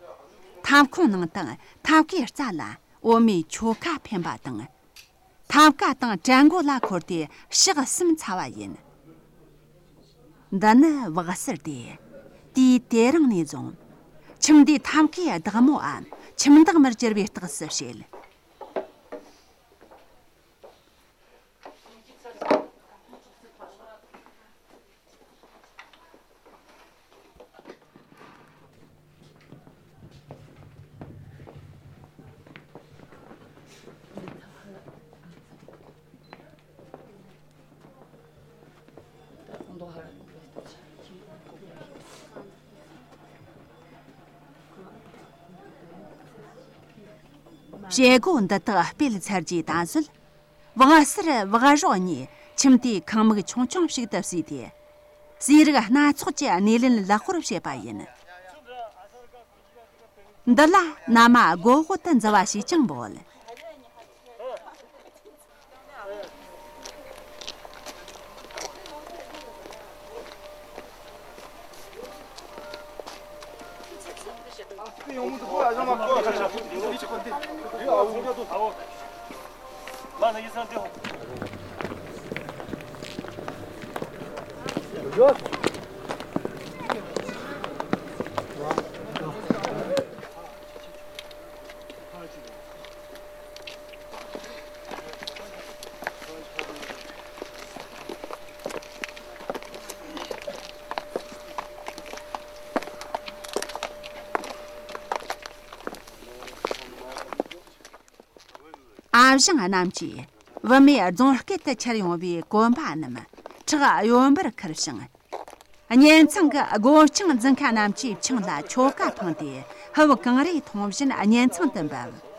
ཐབ་ཁུང་ནང་དང་ཐབ་ཀའི་རྩ་ལ་འོ་མའི་ཆོ་ག་འཕེན་པ་དང་། ཐབ་ཀ་དང་བྲན་མགོ་ལ་འཁོར་ཏེ་ཞག་གསུམ་ཚར་བ་ཡིན། འདི་ནི་བག་གསར་ཏེ། དུས་དེ་རིང་ནས་བཟུང་ཁྱིམ་འདིའི་ཐབ་ཀའི་བདག་མོའམ་ཁྱིམ་བདག་མར་གྱུར་པའི་རྟགས་སུ་བཤད། བྱེད་སྒོ་འདི་དག་སྤེལ་ཚར་རྗེས་ད་གཟོད། བག་གསར་བག་རོགས་གཉིས་ཁྱིམ་དེའི་ཁང་མིག་ཆུང་ཆུང་ཞིག་ཏུ་བསུས་ཏེ། ཟས་རིགས་སྣ་ཚོགས་ཀྱི་སྣེ་ལེན་ལག་པར་བྱེད་པ་ཡིན། འདི་ལ་མནའ་མ་སྒོ་དབུལ་དུ་འཛུལ་བ་ཞེས་ཀྱང་འབོད། ཨ་ཞང་རྣམས་ཀྱིས་བུད་མེད་རྫོང་སྐད་དུ་ཁྱེར་ཡོང་བའི་གོན་པ་རྣམས་ཁྲག་གཡོན་པར་ཁུར་ཞིང་། གཉེན་ཚང་གི་སྒོ་བྱང་འཛིན་མཁན་རྣམས་ཀྱི་ཆང་ལ་ཆོ་ག་འཕངས་ཏེ། ཕུ་བོ་གངས་རིའི་ཐུང་བཞིན་གཉེན་ཚང་དུ་འབབ།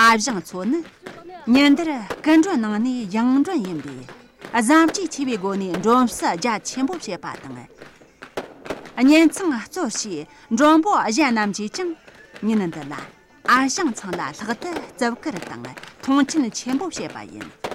ཨ་ཞང་ཚོ་ནི་ཉིན་དེར་སྐུ་མགྲོན་ནང་ནས་ཡང་མགྲོན་ཡིན་པས། གཟབ་རྒྱས་ཆེ་བའི་སྒོ་ནས་མགྲོན་བསུ་རྒྱ་ཆེན་པོ་བྱེད་པ་དང་། གཉེན་ཚང་གཙོ་བྱས་མགྲོན་པོ་གཞན་རྣམས་ཀྱིས་ཀྱང་ཉིན་འདི་ལ་ཨ་ཞང་ཚང་ལ་ལྷག་ཏུ་བརྩི་བཀུར་དང་མཐོང་ཆེན་ཆེན་པོ་བྱེད་པ་ཡིན།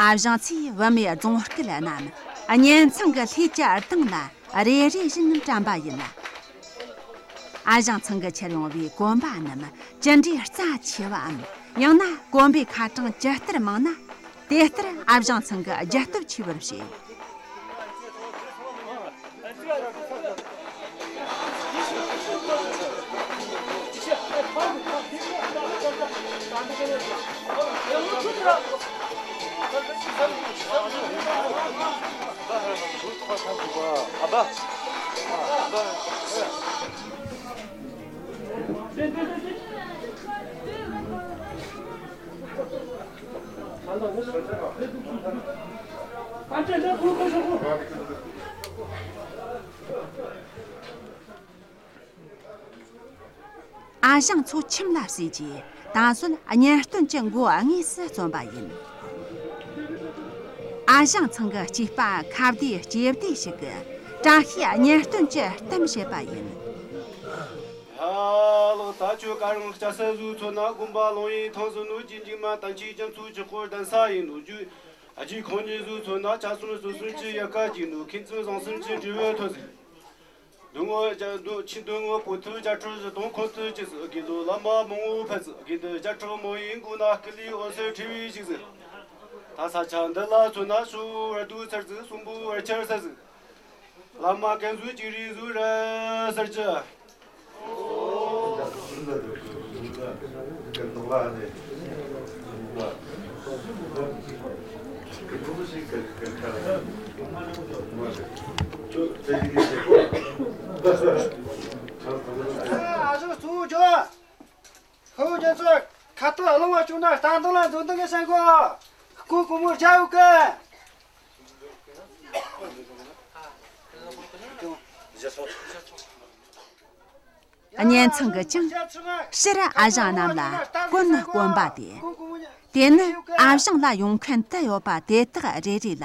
ཨ་ཞང་ཚོས་བུད་མེད་རྫོང་སྐད་རྣམས་གཉེན་ཚང་གི་ལྷས་ཀྱི་གདངས་ལ་རེ་རེ་བཞིན་དྲན་པ་ཡིན། ཨ་ཞང་ཚང་གིས་ཁྱེར་ཡོང་བའི་གོན་པ་རྣམས་ཅི་འདྲའི་རྩ་ཆེ་བའམ། ཡང་ན་གོན་པའི་ཁ་གྲངས་ཇི་ལྟར་མང་ན། དེ་ལྟར་ཨ་ཞང་ཚང་གི་རྒྱ་སྟོབས་ཆེ་བར་བཤད། ཨ་ཞང་ཚོ་ཁྱིམ་ལ་བསུས་རྗེས་ད་གཟོད་གཉེན་སྟོན་གྱི་མགོ་དངོས་སུ་རྩོམ་པ་ཡིན། ཨ་ཞང་ཚང་གི་སྐྱེས་པ་ཁ་བདེ་ལྕེ་བདེ་ཞིག་གིས་བཀྲ་ཤིས་གཉེན་སྟོན་གྱི་གཏམ་བཤད་པ་ཡིན། ཡ་ལགས། ད་ཁྱོད་ཀ་རང་སྐྱ་ས་ཟིག་ཚོ་ན་དགོན་པ་ལོང་ཡིན་ཐང་ཟིག་ནོ། རྗེ་འཇིགས་མ་བསྟན་ཆོས་རྒྱ་མཚོ་ཆུ་ཁོར་གདན་ས་ཡིན་ནོ་རྒྱུ། ཨ་ཇོ་ཁོང་ཉིད་གཟུགས་ཚོ་ན་ཆ་གསུམ་སོ་གསུམ་གྱི་ཡལ་ག་གཅིག་ནུ་ཁྱིམ་མཚེས་བཟང་གསུམ་གྱི་འབྲས་བུ་ཐོབ་ཟིན། འདོད་ངོ་རྒྱ་འདོད་ཆེ་འདོད་ངོ་པོ་ཐུ་རྒྱ་ཁྲོ་བཞི་སྟོང་ཁོང་ཐུ་ཅི་སུ་དགེ་འདུན་བླ་མ་མང་བོ་ཕེབས་ཟིན། དགེ་འདུན་རྒྱ་ཁྲོ་མོ་ཡི་མགོ་ན་སྐུ་ལུས་འོད་ཟེར་འཕྲོ་བའི་ཞིག་ཟིན། ད་ས་ཆ་འདི་ལ་མཚོན་ན་ཤོ་བར་དུ་ཚར་ཟིན། གསུང་པོ་བར་ཆད་ས་ཟིན། བླ་མ་ཀན་ཟུ་ཅི་རི་ཟུ་ར་སར་ཅི། ཨ་ཟུག་ཚུར་འགྱོ། ཧོ་རྒྱ་མཚོ། ཁ་ཐུག་ཨ་ལོང་བ་བྱུང་ན་ལྟ་འདང་ལ་འཛུལ་འདང་གི་སེང་གོ། སྐུ་གོང་མོ་རྒྱ་ཡོད་གི། གཉེན་ཚང་གི་ཅང་ཕྱིར་ཨ་ཞང་རྣམས་ལ་དཀོན་ནི་དཀོན་པ་དེ། དེ་ནི་ཨ་ཞང་ལ་ཡོང་མཁན་དུ་ཡོད་པ་དེ་དག་རེ་རེ་ལ་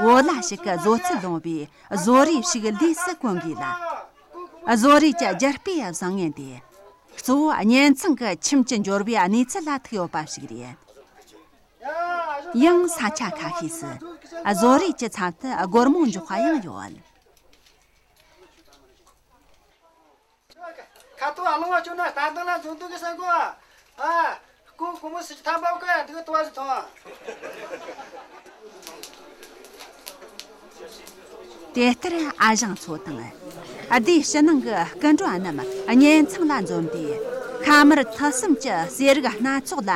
བོད་ལྭ་ཞིག་གི་བཟོ་ཚུལ་ལོངས་པའི་བཟོ་རིགས་ཤིག་ལུས་སུ་གོན་དགོས་ལ། བཟོ་རིགས་ཀྱི་རྒྱུ་སྤུས་བཟང་ངན་དེ། གཙོ་བོ་གཉེན་ཚང་གི་ཁྱིམ་གྱི་འབྱོར་བའི་གནས་ཚུལ་ལ་ཐུག་ཡོད་པ་ཞིག་རེད། ཡང་ས་ཆ་ཁ་ཤས་སུ་བཟོ་རིགས་ཀྱི་ཚབ་ཏུ་སྒོར་མོ་འཇོག་པ་ཡང་ཡོད། ཁ་ཐུག་ཨ་ལོང་བ་བྱུང་ན་ལྟ་འདང་ལ་འཛུལ་འདང་གི་སེང་གོ། ཨ། སྐུ་གོང་མོ་སུ་ཅི་ཐམ་པ་ཀ་འདུག་ཏུ་བ་ཟི་ཐོང་། དེ་ལྟར་ཨ་ཞང་ཚོ་དང་སྡེའི་ཕྱི་ནང་གི་སྐུ་མགྲོན་རྣམས་གཉེན་ཚང་ལ་འཛོམས་ཏེ། ཁ་དམར་ཐུད་གསུམ་གྱི་ཟས་རིགས་སྣ་ཚོགས་ལ་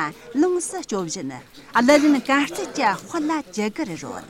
ལོངས་སུ་སྤྱོད་བཞིན། གླུ་ལེན་གར་རྩེད་ཀྱི་དཔལ་ལ་ཇི་དགར་རོལ།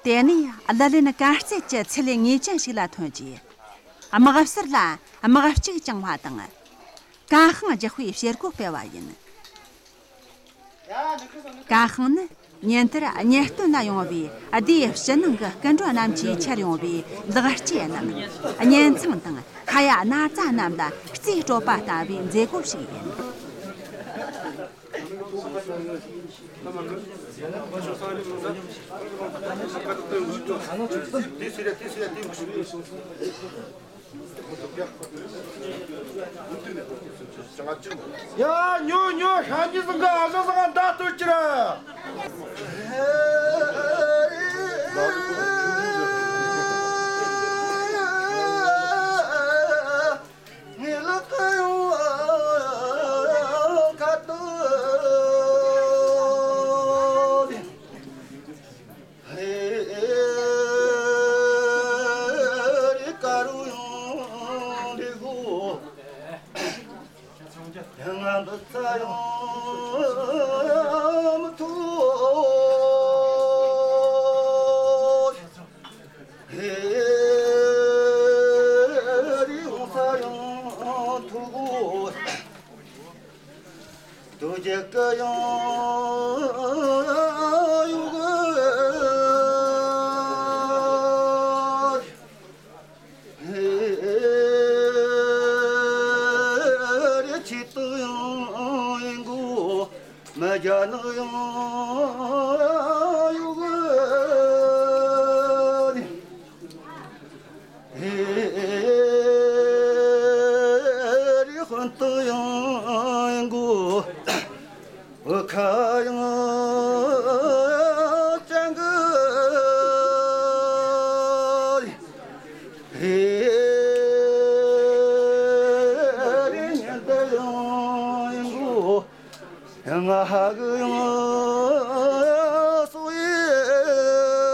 དེ་ནས་བླུ་ལེན་དཀའ་སྤྱད་ཀྱི་ཚུལ་ངེས་ཅན་ཞིག་ལ་ཐོན་རྗེས། དམག་ཟོར་ལ་དམག་ལྕགས་བཅིངས་པ་དང་། ཀ་ཤང་རྒྱག་པའི་བྱེད་སྒོ་སྤེལ་བ་ཡིན། ཀ་ཤང་ནི་ཉིན་ལྟར་གཉེན་སྟོན་ལ་ཡོང་བའི་སྡེའི་ཕྱི་ནང་གི་སྐུ་མགྲོན་རྣམས་ཀྱིས་འཁྱེར་ཡོང་བའི་ལག་སྐྱེས་རྣམས་གཉེན་ཚང་དང་ཁ་ཡ་ན་ཚ་རྣམས་ལ་རྩིས་སྤྲོད་པ་ལྟ་བུའི་མཛད་སྒོ་ཞིག་ཡིན། ཡ། ཉོ་ཉོ། ཤ་ཉེ་ཟིག་ག་ཨ་ཟ་ཟ་ག་མདའ་གཏོད་ཀྱི་ར། ངའི་ལག་གི་ཡང་ཁ་ཏུ། ཧེ་ཀ་རུ་ཡང་འདི་གོ། ཡང་ང་འདི་ཚ་ཡང་མི་ཐུབ། ཧེ་རི་ཡོང་ས་ཡང་ཐུག་གོ། དོ་རྒྱལ་གི་ཡང་ཡོད་གི། ཧེ་རི་ཆེ་ཏོ་ཡང་ཡིན་གོ། མ་རྒྱ་ནག་ཡང་ཡོད་གི། ཧེ་རི་ཧོན་ཏོ་ཡང་ཡིན་གོ། འུ་ཁ་ཡང་ཅང་གི། ཧེ་རི་ཉན་ཏོ་ཡང་ཡིན་གོ། ང་ཧ་གི་ཡང་སོ་ཡི།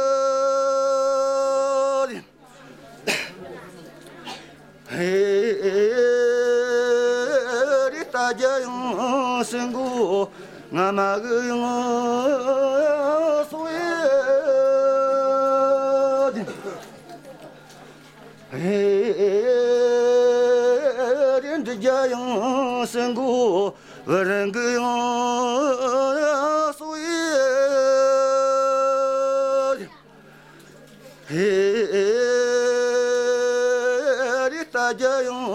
ཧེ་རི་རྟ་རྒྱ་ཡང་སེང་གོ། ང་མ་གི་ཡང་སོ་ཡི། ཧེ་རི་འབྲི་རྒྱ་ཡང་སེང་གོ། བུ་རང་གི་ཡང་སོ་ཡི། ཧེ་རི་རྟ་རྒྱ་ཡང་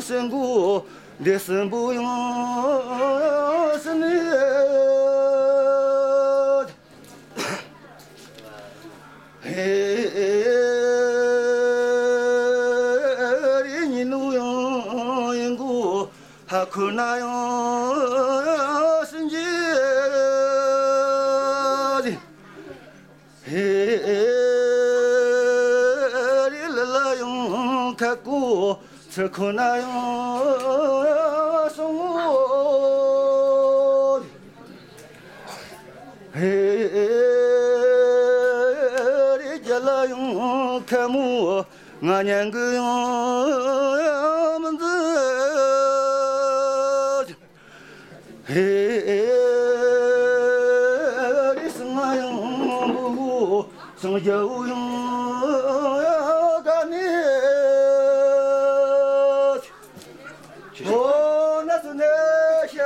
སེང་གོ། འདི་སྲིན་པོ་ཡང་སྲིན་ནི། ཧེ་རི་ཉི་ནུ་ཡང་ཡིན་གོ། ཧ་ཁུ་ན་ཡང་སྲིན་གྱི། ཧེ་རི་ལི་ལ་ཡང་ ཐད་གོ་ཚུར་ཁོ་ན་ཡང་སོང་ངོ་། ཧེ་རེ་རྒྱ་ལ་ཡང་ཁ་མོ་ང་ཉན་གི་ཡང་མི་འཛིན། ཧེ་རེ་སང་ཡང་བུ་སང་རྒྱ་བོ་ཡང་ག་ནས། ཨོ་ན་སུ་ནས་ཤ།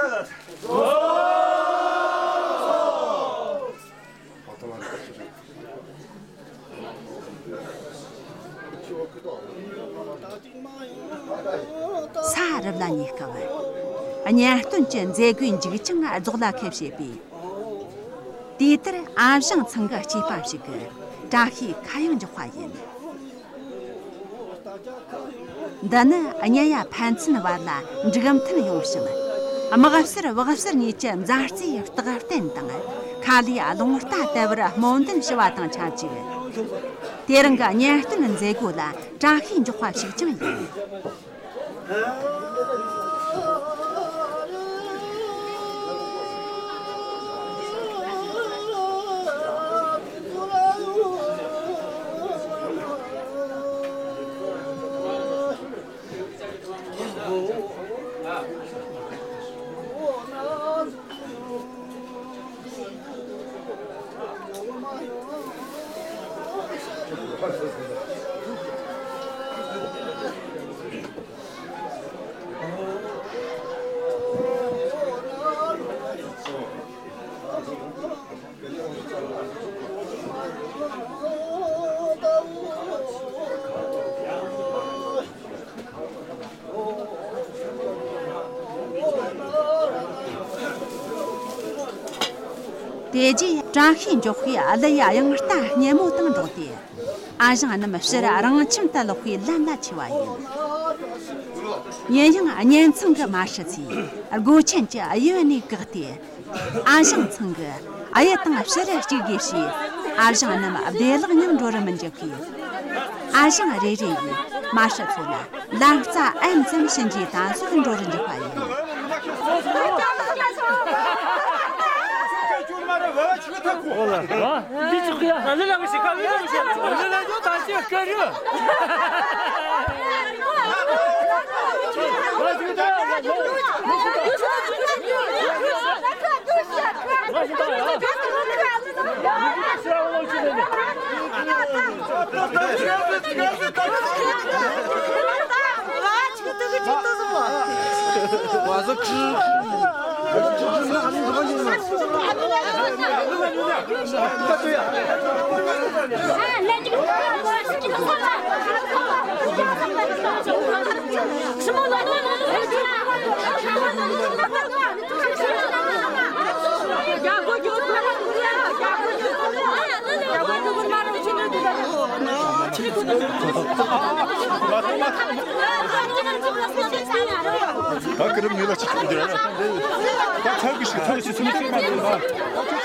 ས་རུབ་ལ་ཉེ་སྐབས། གཉའ་སྟོན་གྱི་མཛད་སྒོའི་མཇུག་ཅིང་རྫོགས་ལ་ཁེལ་བྱས་པས། དེ་ལྟར་ཨ་ཞང་ཚང་གི་སྐྱེས་པ་ཞིག་གི་བཀྲ་ཤིས་ཁ་གཡང་འཇོག་པ་ཡིན། འདི་ནི་གཉའ་ཡ་ཕན་ཚུན་བར་ལ་འགྲིག་མཐུན་ཡོང་ཞིང་། དམག་ཟོར་བག་ཟོར་གཉིས་ཀྱི་མཛའ་བརྩེའི་རྟགས་རྟེན་དང་། ཁ་ལས་རླུང་རྟ་བརྡལ་བར་སྨོན་འདུན་ཞུ་བ་དང་ཆབས་ཅིག། དེ་རིང་གི་གཉའ་སྟོན་མཛད་སྒོ་ལ་བཀྲ་ཤིས་འཇོག་པ་ཞིག་ཀྱང་ཡིན། དེ་རྗེས་བཀྲ་ཤིས་འཇོག་པའི་གླུ་ཡི་དབྱངས་རྟ་སྙན་མོ་དང་འགྲོགས་ཏེ། ཨ་ཞང་རྣམས་ཕྱིར་རང་ཁྱིམ་དུ་ལོག་པའི་ལམ་ལ་ཆས་པ་ཡིན། ཡིན་ཡང་གཉེན་ཚང་གི་མ་ཧྲི་ཚོས་སྒོ་ཆེན་གྱི་གཡས་ནས་བཀག་སྟེ། ཨ་ཞང་ཚང་གི་གཡས་དང་ཕྱི་རུ་གཅིག་དགོས་ཞེས། ཨ་ཞང་རྣམས་བདེ་བླག་ངང་འགྲོ་རུ་མི་འཇུག་གི། ཨ་ཞང་རེ་རེ་ཡིས་མ་ཧྲི་ཚོ་ལ་ལམ་རྩ་ཨེན་ཙམ་བྱིན་རྗེས་ད་གཟོད་འགྲོ་རུ་འཇུག་པ་ཡིན། ད་ཀི་རིམ་ནས་ལ་ཅི་ཐུབ་འདི་ར། ད་ཐབས་ཀྱི་ཞིག་ཐབས་ཤིག་སེམས་ཅན་མ་ཐུབ་པ།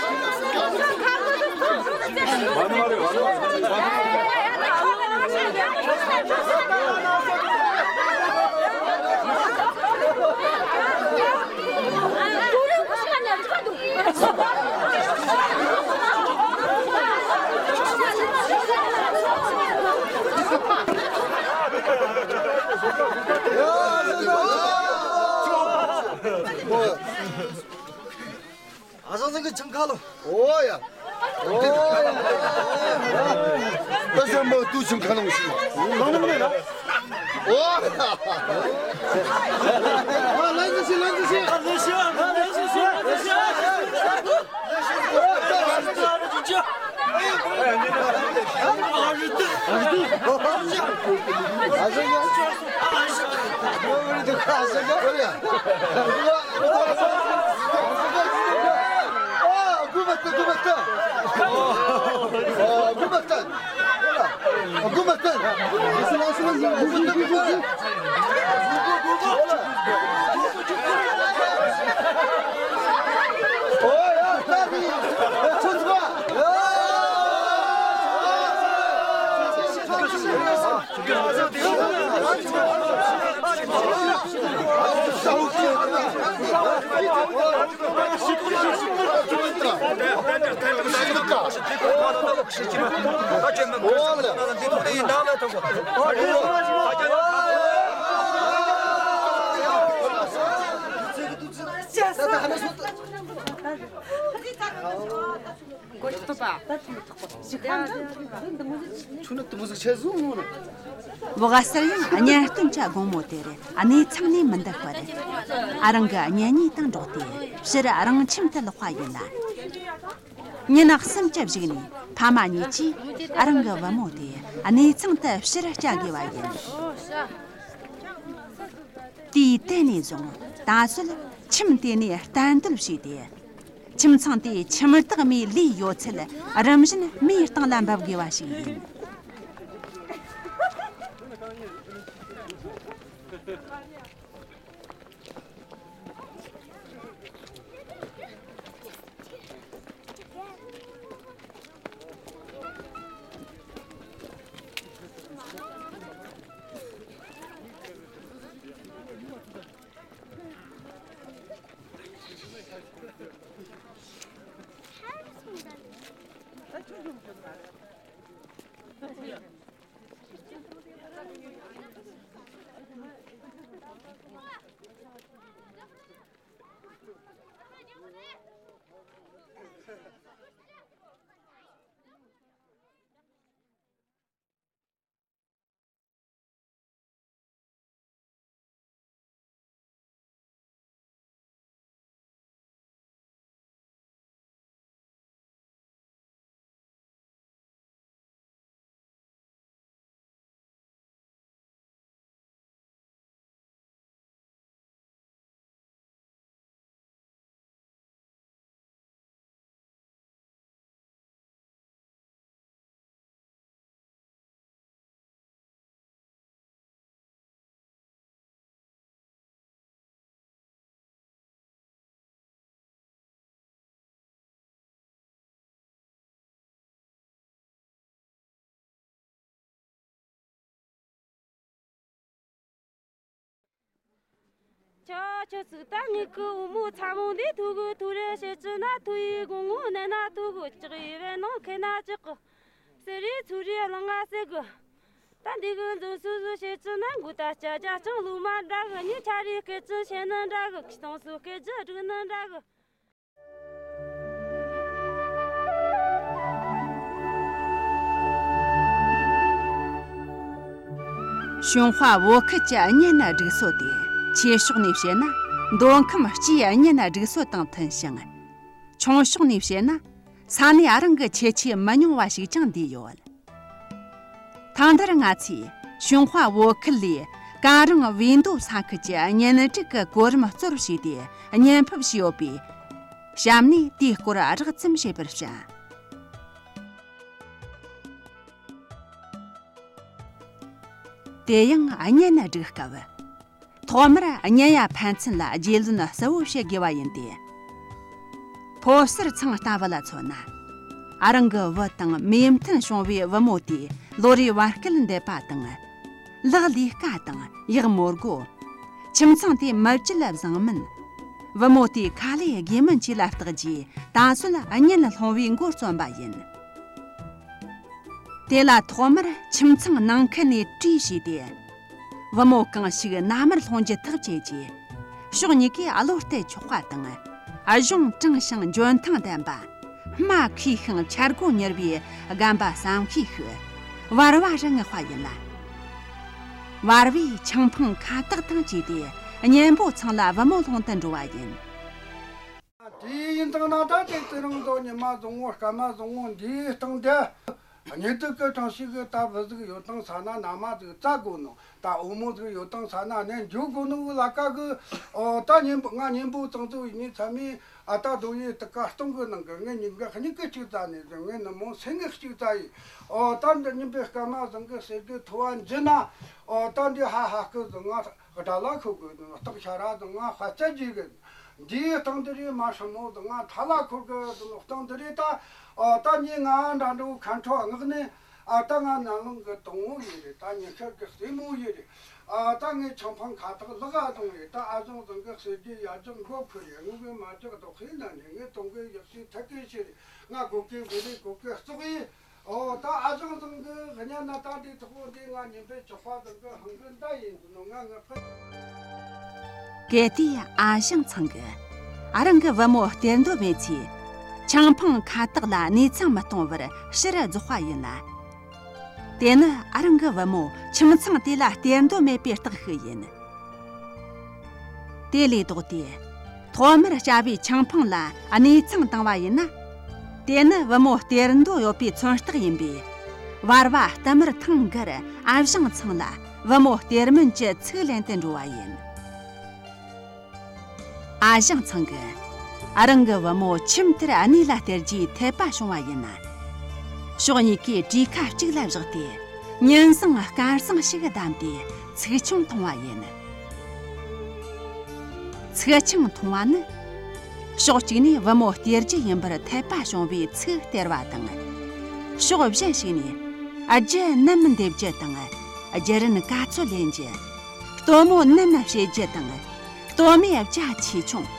ཨ་ཞང་ཚང་གི་ཆང་ཁ་ལོ། ཨོ་ཡ། ཨོ་ཡ། ད་ཞང་མ་ཏུ་ཆང་ཁ་ལོ་ཞིག། ལོང་ནམ་ནས་ལ། ཨོ་ཡ། ཨ་ལན་ཅི་ཤི་ལན་ཅི་ཤི། ཨ་ལན་ཅི་ཤི་ཨ་ལན་ཅི་ཤི་ཨ་ལན་ཅི་ཤི། བག་གསར་ཡང་གཉེན་སྟོན་གྱི་དགོང་མོ་དེར་གནས་ཚང་ནས་མི་འདུག་པར། ཨ་རང་གི་གཉེན་ཉེ་དང་འགྲོགས་ཏེ་ཕྱིར་རང་ཁྱིམ་དུ་ལོག་པ་ཡིན་ལ། ཉིན་གསུམ་གྱི་གཞུག་ནས་ཕ་མ་གཉིས་ཀྱིས་ཨ་རང་གི་བུ་མོ་དེ་གནས་ཚང་དུ་ཕྱིར་སྐྱེལ་དགོས་པ་ཡིན། དུས་དེ་ནས་བཟུང་ད་གཟོད་ཁྱིམ་དེ་ནས་གཏན་སྡོད་བྱས་ཏེ། ཁྱིམ་ཚང་དེའི་ཁྱིམ་བདག་མིའི་ལས་ཡོད་ཚད་རིམ་བཞིན་མིའི་སྟེང་ལ་འབབ་དགོས་པ་ཞིག་ཡིན། ཁྱོད་ཁྱོད་ཚིག་ད་ངེད་ཀྱི་བུ་མོ་ཚ་མོ་འདི་ཐུག་གི་ཐུག་རེ་བྱེད་ཀྱི་ན་ཐུག་ཡི་དགོང་མོ་ནད་ན་ཐུག་གི་ལྕགས་ཡི་བས་ནང་ཁེ་ན་ལྕགས་གི་ཟེར་རེ་ཚུར་རེ་ལང་ང་ཟེར་གི། ད་འདི་གི་འཛུམ་སུ་སུ་བྱེད་ཀྱི་ན་མགོ་ད་སྐྱ་རྒྱ་ཆང་ལུག་མ་འདྲ་གི་ཉི་ཆ་རེ་སྐད་ཅི་བྱེད་ནི་འདྲ་གི་ཁྱི་སྟོང་སུ་སྐད་ཅི་སྒྲིག་ནི་འདྲ་གི། གཞུང་དཔའ་བོད་ཁུལ་གྱི་གཉེན་སྒྲིག་སྲོལ་དེ་ཆེ་ཕྱོགས་ནས་བཤད་ན་མདོ་ཁམས་སྤྱིའི་གཉེན་སྒྲིག་སྲོལ་དང་མཐུན་ཞིང་། ཆུང་ཕྱོགས་ནས་བཤད་ན་ས་གནས་རང་གི་ཁྱད་ཆོས་མི་ཉུང་བ་ཞིག་ཀྱང་འདུས་ཡོད། ཐེངས་འདིར་ང་ཚོས་གཞུང་དཔའ་བོད་ཁུལ་ལས་ཀ་རིང་བིས་མདོ་ས་ཁུལ་གྱི་གཉེན་སྒྲིག་གི་གོ་རིམ་གཙོར་བྱས་ཏེ་བརྙན་ཕབ་བྱས་ཡོད་པས། གཤམ་ནས་དེའི་སྐོར་རགས་ཙམ་ཞུས་པར་བྱ། དེ་ཡང་གཉེན་སྒྲིག་སྐབས། ཐོག་མར་གཉེན་ཡ་ཕན་ཚུན་ལ་རྒྱུས་ལོན་གསལ་བོ་བྱེད་དགོས་པ་ཡིན་ཏེ། ཕོ་གསར་ཚང་ལྟ་བུ་ལ་མཚོན་ན། ཨ་རང་གི་བུ་དང་མོས་མཐུན་བྱུང་བའི་བུ་མོ་དེ་ལོ་རེའི་བར་སྐལ་འདེད་པ་དང་། ལག་ལས་ཀ་དང་ཡག་མོ་སྒོ། ཁྱིམ་ཚང་དེ་མི་བརྗེད་བཟང་མིན། བུ་མོ་དེའི་ཁ་ལས་དགེ་མིན་བཅས་ལ་བརྟག་རྗེས་ད་གཟོད་གཉེན་སློང་བའི་མགོ་རྩོམ་པ་ཡིན། དེ་ལ་ཐོག་མར་ཁྱིམ་ཚང་ནང་ཁུལ་ནས་གྲོས་བྱས་ཏེ། བུ་མོ་གང་ཞིག་མནའ་མར་སློང་རྒྱུ་ཐག་བཅད་རྗེས། ཕྱོགས་གཉིས་ཀས་བློ་གཏད་ཆོག་པ་དང་། གཞུང་དྲང་ཞིང་འཇོན་ཐང་ལྡན་པ། སྨྲ་མཁས་ཤིང་འཆར་སྒོ་མྱུར་བའི་རྒན་པ་བསམ་ཤེས་ཤིག་བར་བ་རུ་མངགས་པ་ཡིན་ལ། བར་བས་ཆང་འཕང་ཁ་བཏགས་དང་བཅས་ཏེ་གཉེན་པོ་ཚང་ལ་བུ་མོ་སློང་དུ་འགྲོ་བ་ཡིན། དེ་ཡིན་དང་ན་ད་དེ་ཚེ་རིང་དུ་ཉི་མ་བཟང་བོ་སྐར་མ་བཟང་བོ་འདིའི་སྟེང་དུ། གཉེན་སྒྲིག་གི་གྲངས་ཤིག་གི་ད་བུ་ཟིག་ཡོད་དང་ས་ན་མནའ་མ་ཟིག་བཙལ་དགོས་ནོ། ད་བུ་མོ་ཟིག་ཡོད་དང་ས་ན་གནས་འགྱོ་དགོས་ནོ་གི་ལ་ཀ་གི། ཨོ་ད་གཉེན་པོ་ང་གཉེན་པོ་ཚང་ཚོ་ཡིན་ནི་ཚ་མི་ཨ་ད་རྡོ་ཡི་དུ་ཀ་སྟོང་གི་ནང་གི་ངེད་གཉིས་ཀ་གཉིས་ཀ་གཅིག་བཙལ་ནས་ཟིག་ངེད་ནུ་མོ་སེང་གེ་གཅིག་བཙལ་ཡི། ཨོ་ད་འདི་གཉེན་པོའི་སྐར་མ་བཟང་གི་ཟེར་གི་ཐོ་བ་འཇི་ན། ཨོ་ད་འདི་ཧ་ཧ་གི་ཟིག་ང་དགྲ་ལ་ཤོར་གི་ཟིག་སྟག་ཤ་ར་ཟིག་ང་དཔའ་རྩལ་རྒྱས་གི། འདིའི་སྟེང་དུ་རེད་མ་སྲིན་མོ་དང་ང་ཐ་ལ་འཁོར་གི་དང་སྟེང་དུ་རེད་ད། ཨོ་ད་ནི་ང་འདྲ་འདྲ་བོ་ཁ་འཕྲོ་མངགས་ནས། ཨ། ད་ང་ནང་ལོང་གི་དང་བོ་ཡིན་རེད། ད་ཉི་ཤར་གི་སྲས་མོ་ཡིན་རེད། ཨ། ད་ངས་ཆང་འཕང་ཁ་ཐག་ལག་ག་བླངས་རེད། ད་ཨ་ཞང་ཚང་གི་ཟེར་རྒྱུ་ཡ་རྒྱག་མགོ་ཁུར་རེད། ངུ་གི་མ་རྒྱག་དོ་ཁས་ན་ནི་ངས་གཏོང་གི་ཡག་ཤོས་ཐད་གི་ཤི་རེད། ང་གོ་གི་བུ་རེད། གོ་གི་གཙོག་ཡིན། ཨོ། ད་ཨ་ཞང་ཚང་གི་གཉའ་ན་ད་འདི་ཐོག་འདི་ང་ཉིན་པའི་ཇག་པ་ཚང་གི་ཧང་གི་མདའ་ཡིན་འདུག་ནོ། ང་ངི་ཕ། གལ་ཏེ་ཨ་ཞང་ཚང་གིས་ཨ་རང་གི་བུ་མོ་སྟེར་འདོད་མེད་ཚེ། ཆང་འཕང་ཁ་བཏགས་ལ་གནས་ཚང་མི་གཏོང་བར་ཕྱིར་རྫོགས་པ་ཡིན་ལ། དེ་ནི་ཨ་རང་གི་བུ་མོ་ཁྱིམ་ཚང་དེ་ལ་སྟེར་འདོད་མེད་པའི་རྟགས་ཤིག་ཡིན། དེ་ལས་ལྡོག་སྟེ། ཐོག་མར་བྱ་བའི་ཆང་འཕང་ལ་གནས་ཚང་བཏང་བ་ཡིན་ན། དེ་ནི་བུ་མོ་སྟེར་འདོད་ཡོད་པའི་མཚོན་རྟགས་ཡིན་པས། བར་བ་བསྟུད་མར་ཐེངས་འགར་ཨ་ཞང་ཚང་ལ་བུ་མོ་སྟེར་མིན་གྱི་ཚིག་ལེན་དུ་འགྲོ་བ་ཡིན། ཨ་ཞང་ཚང་གིས་ཨ་རང་གི་བུ་མོ་ཁྱིམ་དེར་གནས་ལ་སྟེར་རྒྱུའི་འཐད་པ་བྱུང་བ་ཡིན་ན། ཕྱོགས་གཉིས་ཀས་གྲོས་ཁ་གཅིག་ལ་བཞག་སྟེ། ཉིན་བཟང་སྐར་བཟང་ཞིག་བདམས་ཏེ་ཚིག་ཆང་འཐུང་བ་ཡིན། ཚིག་ཆང་འཐུང་བ་ནི། ཕྱོགས་གཅིག་ནས་བུ་མོ་སྟེར་རྒྱུ་ཡིན་པར་འཐད་པ་བྱུང་བའི་ཚིག་སྟེར་བ་དང་། ཕྱོགས་གཞན་ཞིག་ནས་རྒྱུ་ནམ་འདེབས་རྒྱུ་དང་། རྒྱུ་རན་ག་ཚོད་ལེན་རྒྱུ། སྟོན་མོ་ནམ་བྱེད་རྒྱུ་དང་། སྟོད་སྨད་རྒྱ་ཆེ་ཆུང་།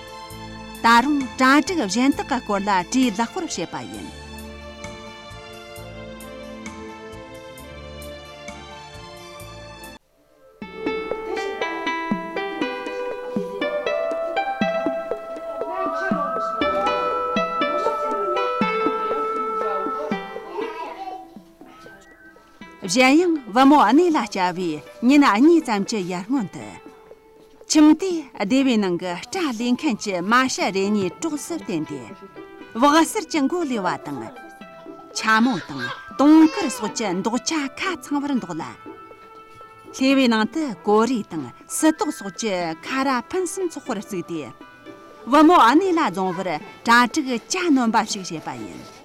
ད་རུང་གྲ་སྒྲིག་གཞན་དག་གི་སྐོར་ལ་བྲིས་ལེགས་པོར་བྱེད་པ་ཡིན། གཞན་ཡང་བུ་མོ་གནས་ལ་བསྐྱལ་བའི་ཉིན་གཉིས་ཙམ་གྱི་ཡར་སྔོན་དུ། ཁྱིམ་དེའི་སྡེ་བའི་ནང་གི་སྐྲ་ལས་མཁན་གྱི་མ་ཤི་རེ་གཉིས་གྲོགས་སུ་བསྟེན་ཏེ། བག་གསར་གྱི་མགོ་ལས་པ་དང་། ཆ་མོ་དང་། དུང་དཀར་སོགས་ཀྱི་འདོགས་ཆ་ཁ་ཚང་བར་འདོགས་ལ། ལྷེ་བའི་ནང་དུ་ཀོ་རེ་དང་སིལ་ཏོག་སོགས་ཀྱི་ཁ་ར་ཕུན་སུམ་ཚོགས་པར་བཙུགས་ཏེ། བུ་མོ་གནས་ལ་རྫོང་བར་གྲ་སྒྲིག་གྱ་ནོམ་པ་ཞིག་བྱེད་པ་ཡིན།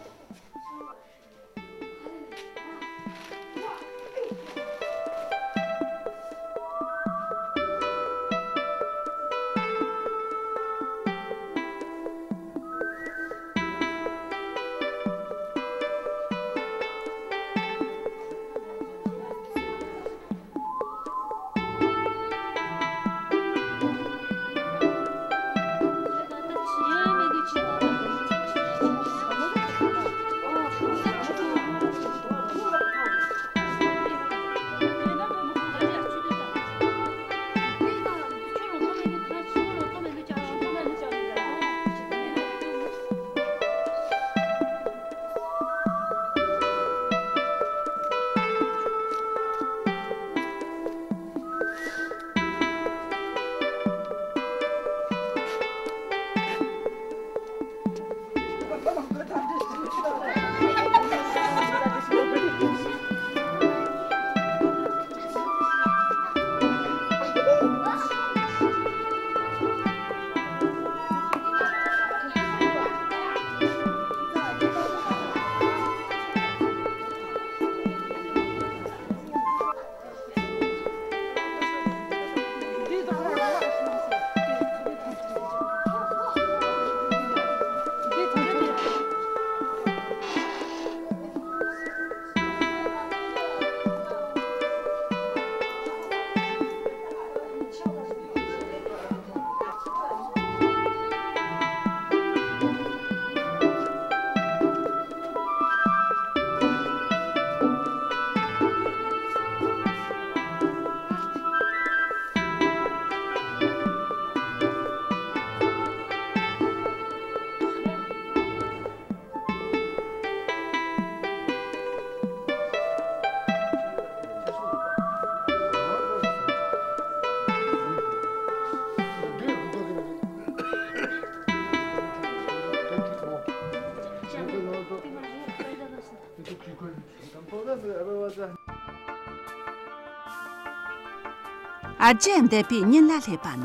རྒྱུ་འདེབས་པའི་ཉིན་ལ་སླེབས་པ་ན།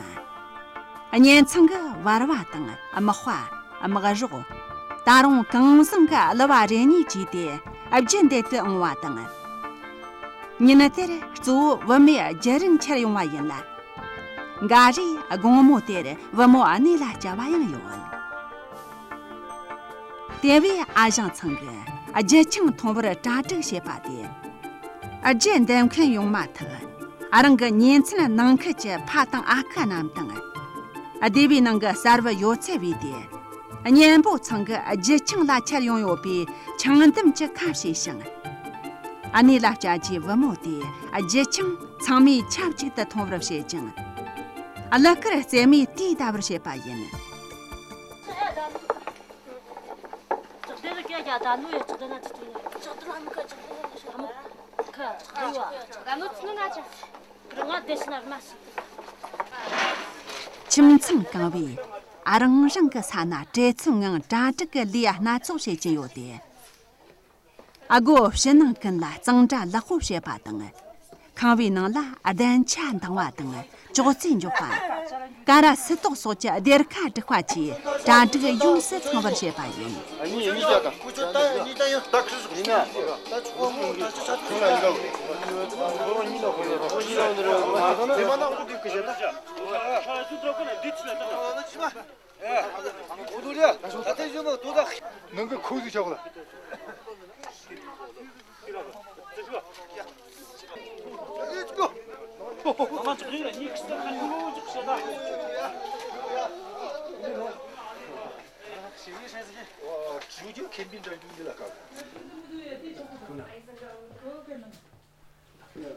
གཉེན་ཚང་གི་བར་བ་དང་། དམག་པ། དམག་རོགས། ད་རུང་གང་བཟང་གི་གླུ་བ་རེ་གཉིས་བཅས་ཏེ་རྒྱུ་འདེད་དུ་འོང་བ་དང་། ཉིན་དེར་གཙོ་བོ་བུད་མེད་བརྒྱུད་རིམ་འཁྱེར་ཡོང་བ་ཡིན་ལ། འགའ་རེས་དགོང་མོ་དེར་བུ་མོ་གནས་ལ་བསྐྱལ་བ་ཡང་ཡོད། དེ་བས་ཨ་ཞང་ཚང་གིས་ རྒྱུ་ཆང་འཐུང་བར་གྲ་སྒྲིག་བྱེད་པ་དེ། རྒྱུ་འདེམས་མཁན་ཡོང་མ་ཐག་རང་གི་ཉེ་ཚན་ནང་ཁུལ་གྱི་ཕ་དང་ཨ་ཁུ་རྣམས་དང་། སྡེ་བའི་ནང་གི་གསར་བུ་ཡོད་ཚད་བས་ཏེ། གཉེན་པོ་ཚང་གི་རྒྱུ་ཆང་ལ་ཁྱེར་ཡོང་ཡོད་པའི་ཆང་འདམ་གྱི་ཁ་བྱས་ཤིང་། གནས་ལ་བཅར་རྒྱུའི་བུ་མོ་དེས་རྒྱུ་ཆང་ཚང་མས་ཆབས་ཅིག་ཏུ་འཐུང་བར་བྱེད་ཅིང་། གླུ་གར་རྩེད་མོས་དུས་འདའ་བར་བྱེད་པ་ཡིན། ཁྱིམ་ཚང་གང་བས་རང་རང་གི་ས་ན་བྲེལ་འཚུབ་ངང་གྲ་སྒྲིག་གི་ལས་སྣ་ཚོགས་བྱེད་ཀྱིན་ཡོད་དེ། སྒོ་ཕྱི་ནང་ཀུན་ལ་གཙང་སྦྲ་ལེགས་པོ་བྱེད་པ་དང་། ཁང་བའི་ནང་ལ་གདན་ཆ་འདང་བ་དང་ཅོག་ཙེ་འཇོག་པ། ཀ་ར་སིལ་ཏོག་སོགས་ཀྱི་སྡེར་ཁ་སྒྲིག་པ་བཅས་གྲ་སྒྲིག་ཡོངས་སུ་ཚང་བར་བྱེད་པ་ཡིན། ནང་གི་ཁོ་ཟིག་ཆགས་ལ།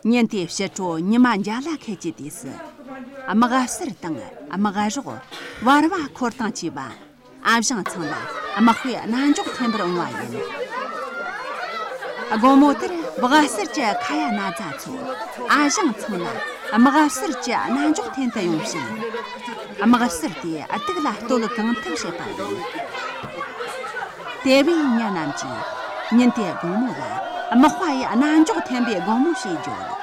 ཉིན་དེའི་ཕྱི་དྲོ་ཉི་མ་འཇའ་ལ་ཁད་ཀྱི་དུས་སུ། དམག་ཟུར་དང་དམག་རོགས། བར་བ་འཁོར་དང་བཅས་པ། ཨ་ཞང་ཚང་ལ་དམག་དཔེ་རྣ་འཇོག་འཐེན་པར་འོང་བ་ཡིན། དགོང་མོ་དེར་སྦག་སེར་གྱི་ཁ་ཡ་ན་ཚ་ཚོ་ཨ་ཞང་ཚང་ལ་དམག་ཟུར་གྱི་རྣ་འཇོག་འཐེན་དུ་ཡོང་ཞིང་། དམག་ཟུར་དེ་སྡུག་ལ་གཏོད་གང་ཐུབ་བྱེད་པ་ཡིན། དེ་བས་མྱི་རྣམས་ཀྱིས་ཉིན་དེའི་དགོང་མོ་ལ་དམག་དཔའ་ཡི་རྣ་འཇོག་འཐེན་པའི་དགོང་མོ་ཞེས་བརྗོད།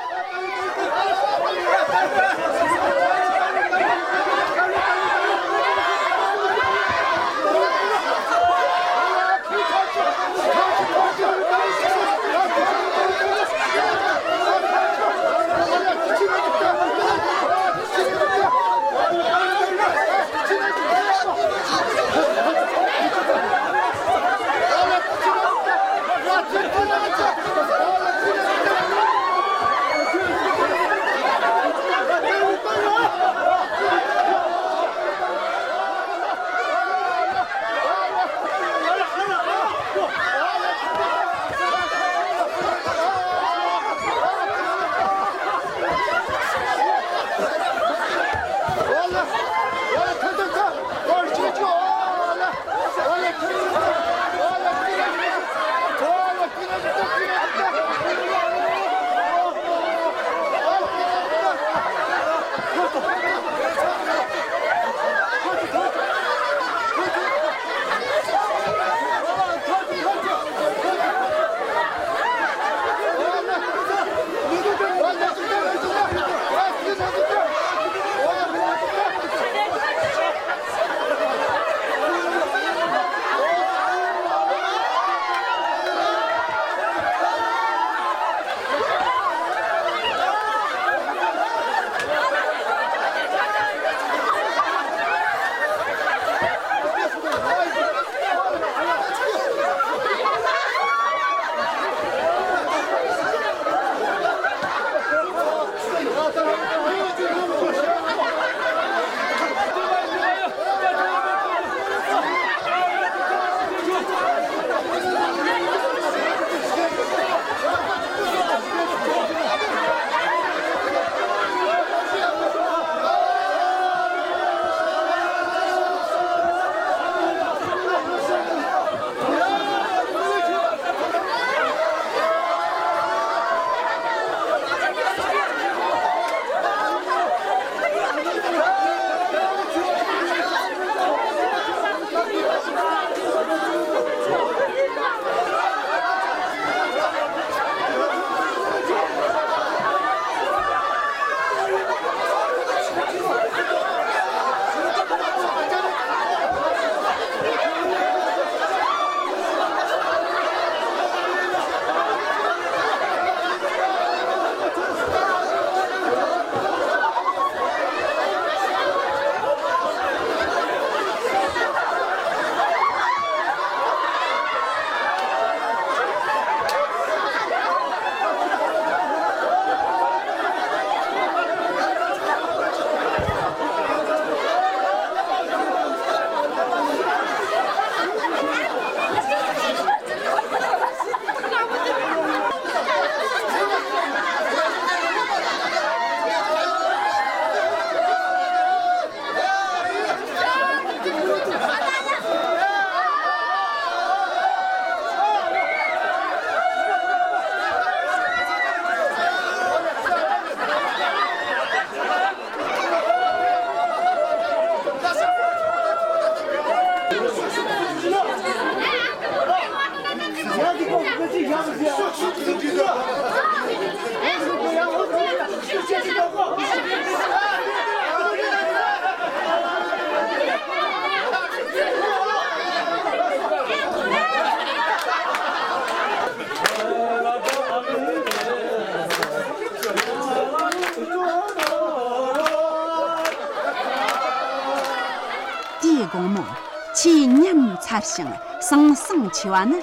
ཆེས་ཉམས་ཚར་ཞིང་ཟང་ཟིང་ཆེ་བ་ནི་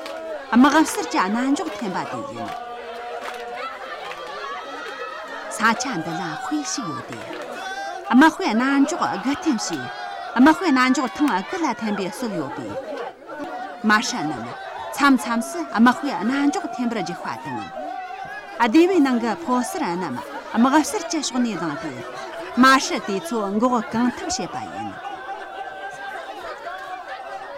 དམག་ཟོར་གྱི་རྣ་མཆོག་འཐེན་པ་དེ་ཡིན། ས་ཆ་འདི་ལ་དཔེ་ཞིག་ཡོད་དེ། དམག་དཔོན་རྣ་མཆོག་དགུ་འཐེན་ཞེས་དམག་དཔོན་རྣ་མཆོག་ཐེངས་དགུ་ལ་འཐེན་པའི་སྲོལ་ཡོད་པས། མ་ཧྲ་རྣམས་མཚམས་མཚམས་སུ་དམག་དཔོན་རྣ་མཆོག་འཐེན་པར་འཇུག་པ་དང་། སྡེ་བའི་ནང་གི་ཕོ་གསར་རྣམས་དམག་ཟོར་གྱི་ཕྱོགས་ནས་ལངས་ཏེ། མ་ཧྲ་དེ་ཚོ་འགོག་གང་ཐུབ་བྱེད་པ་ཡིན།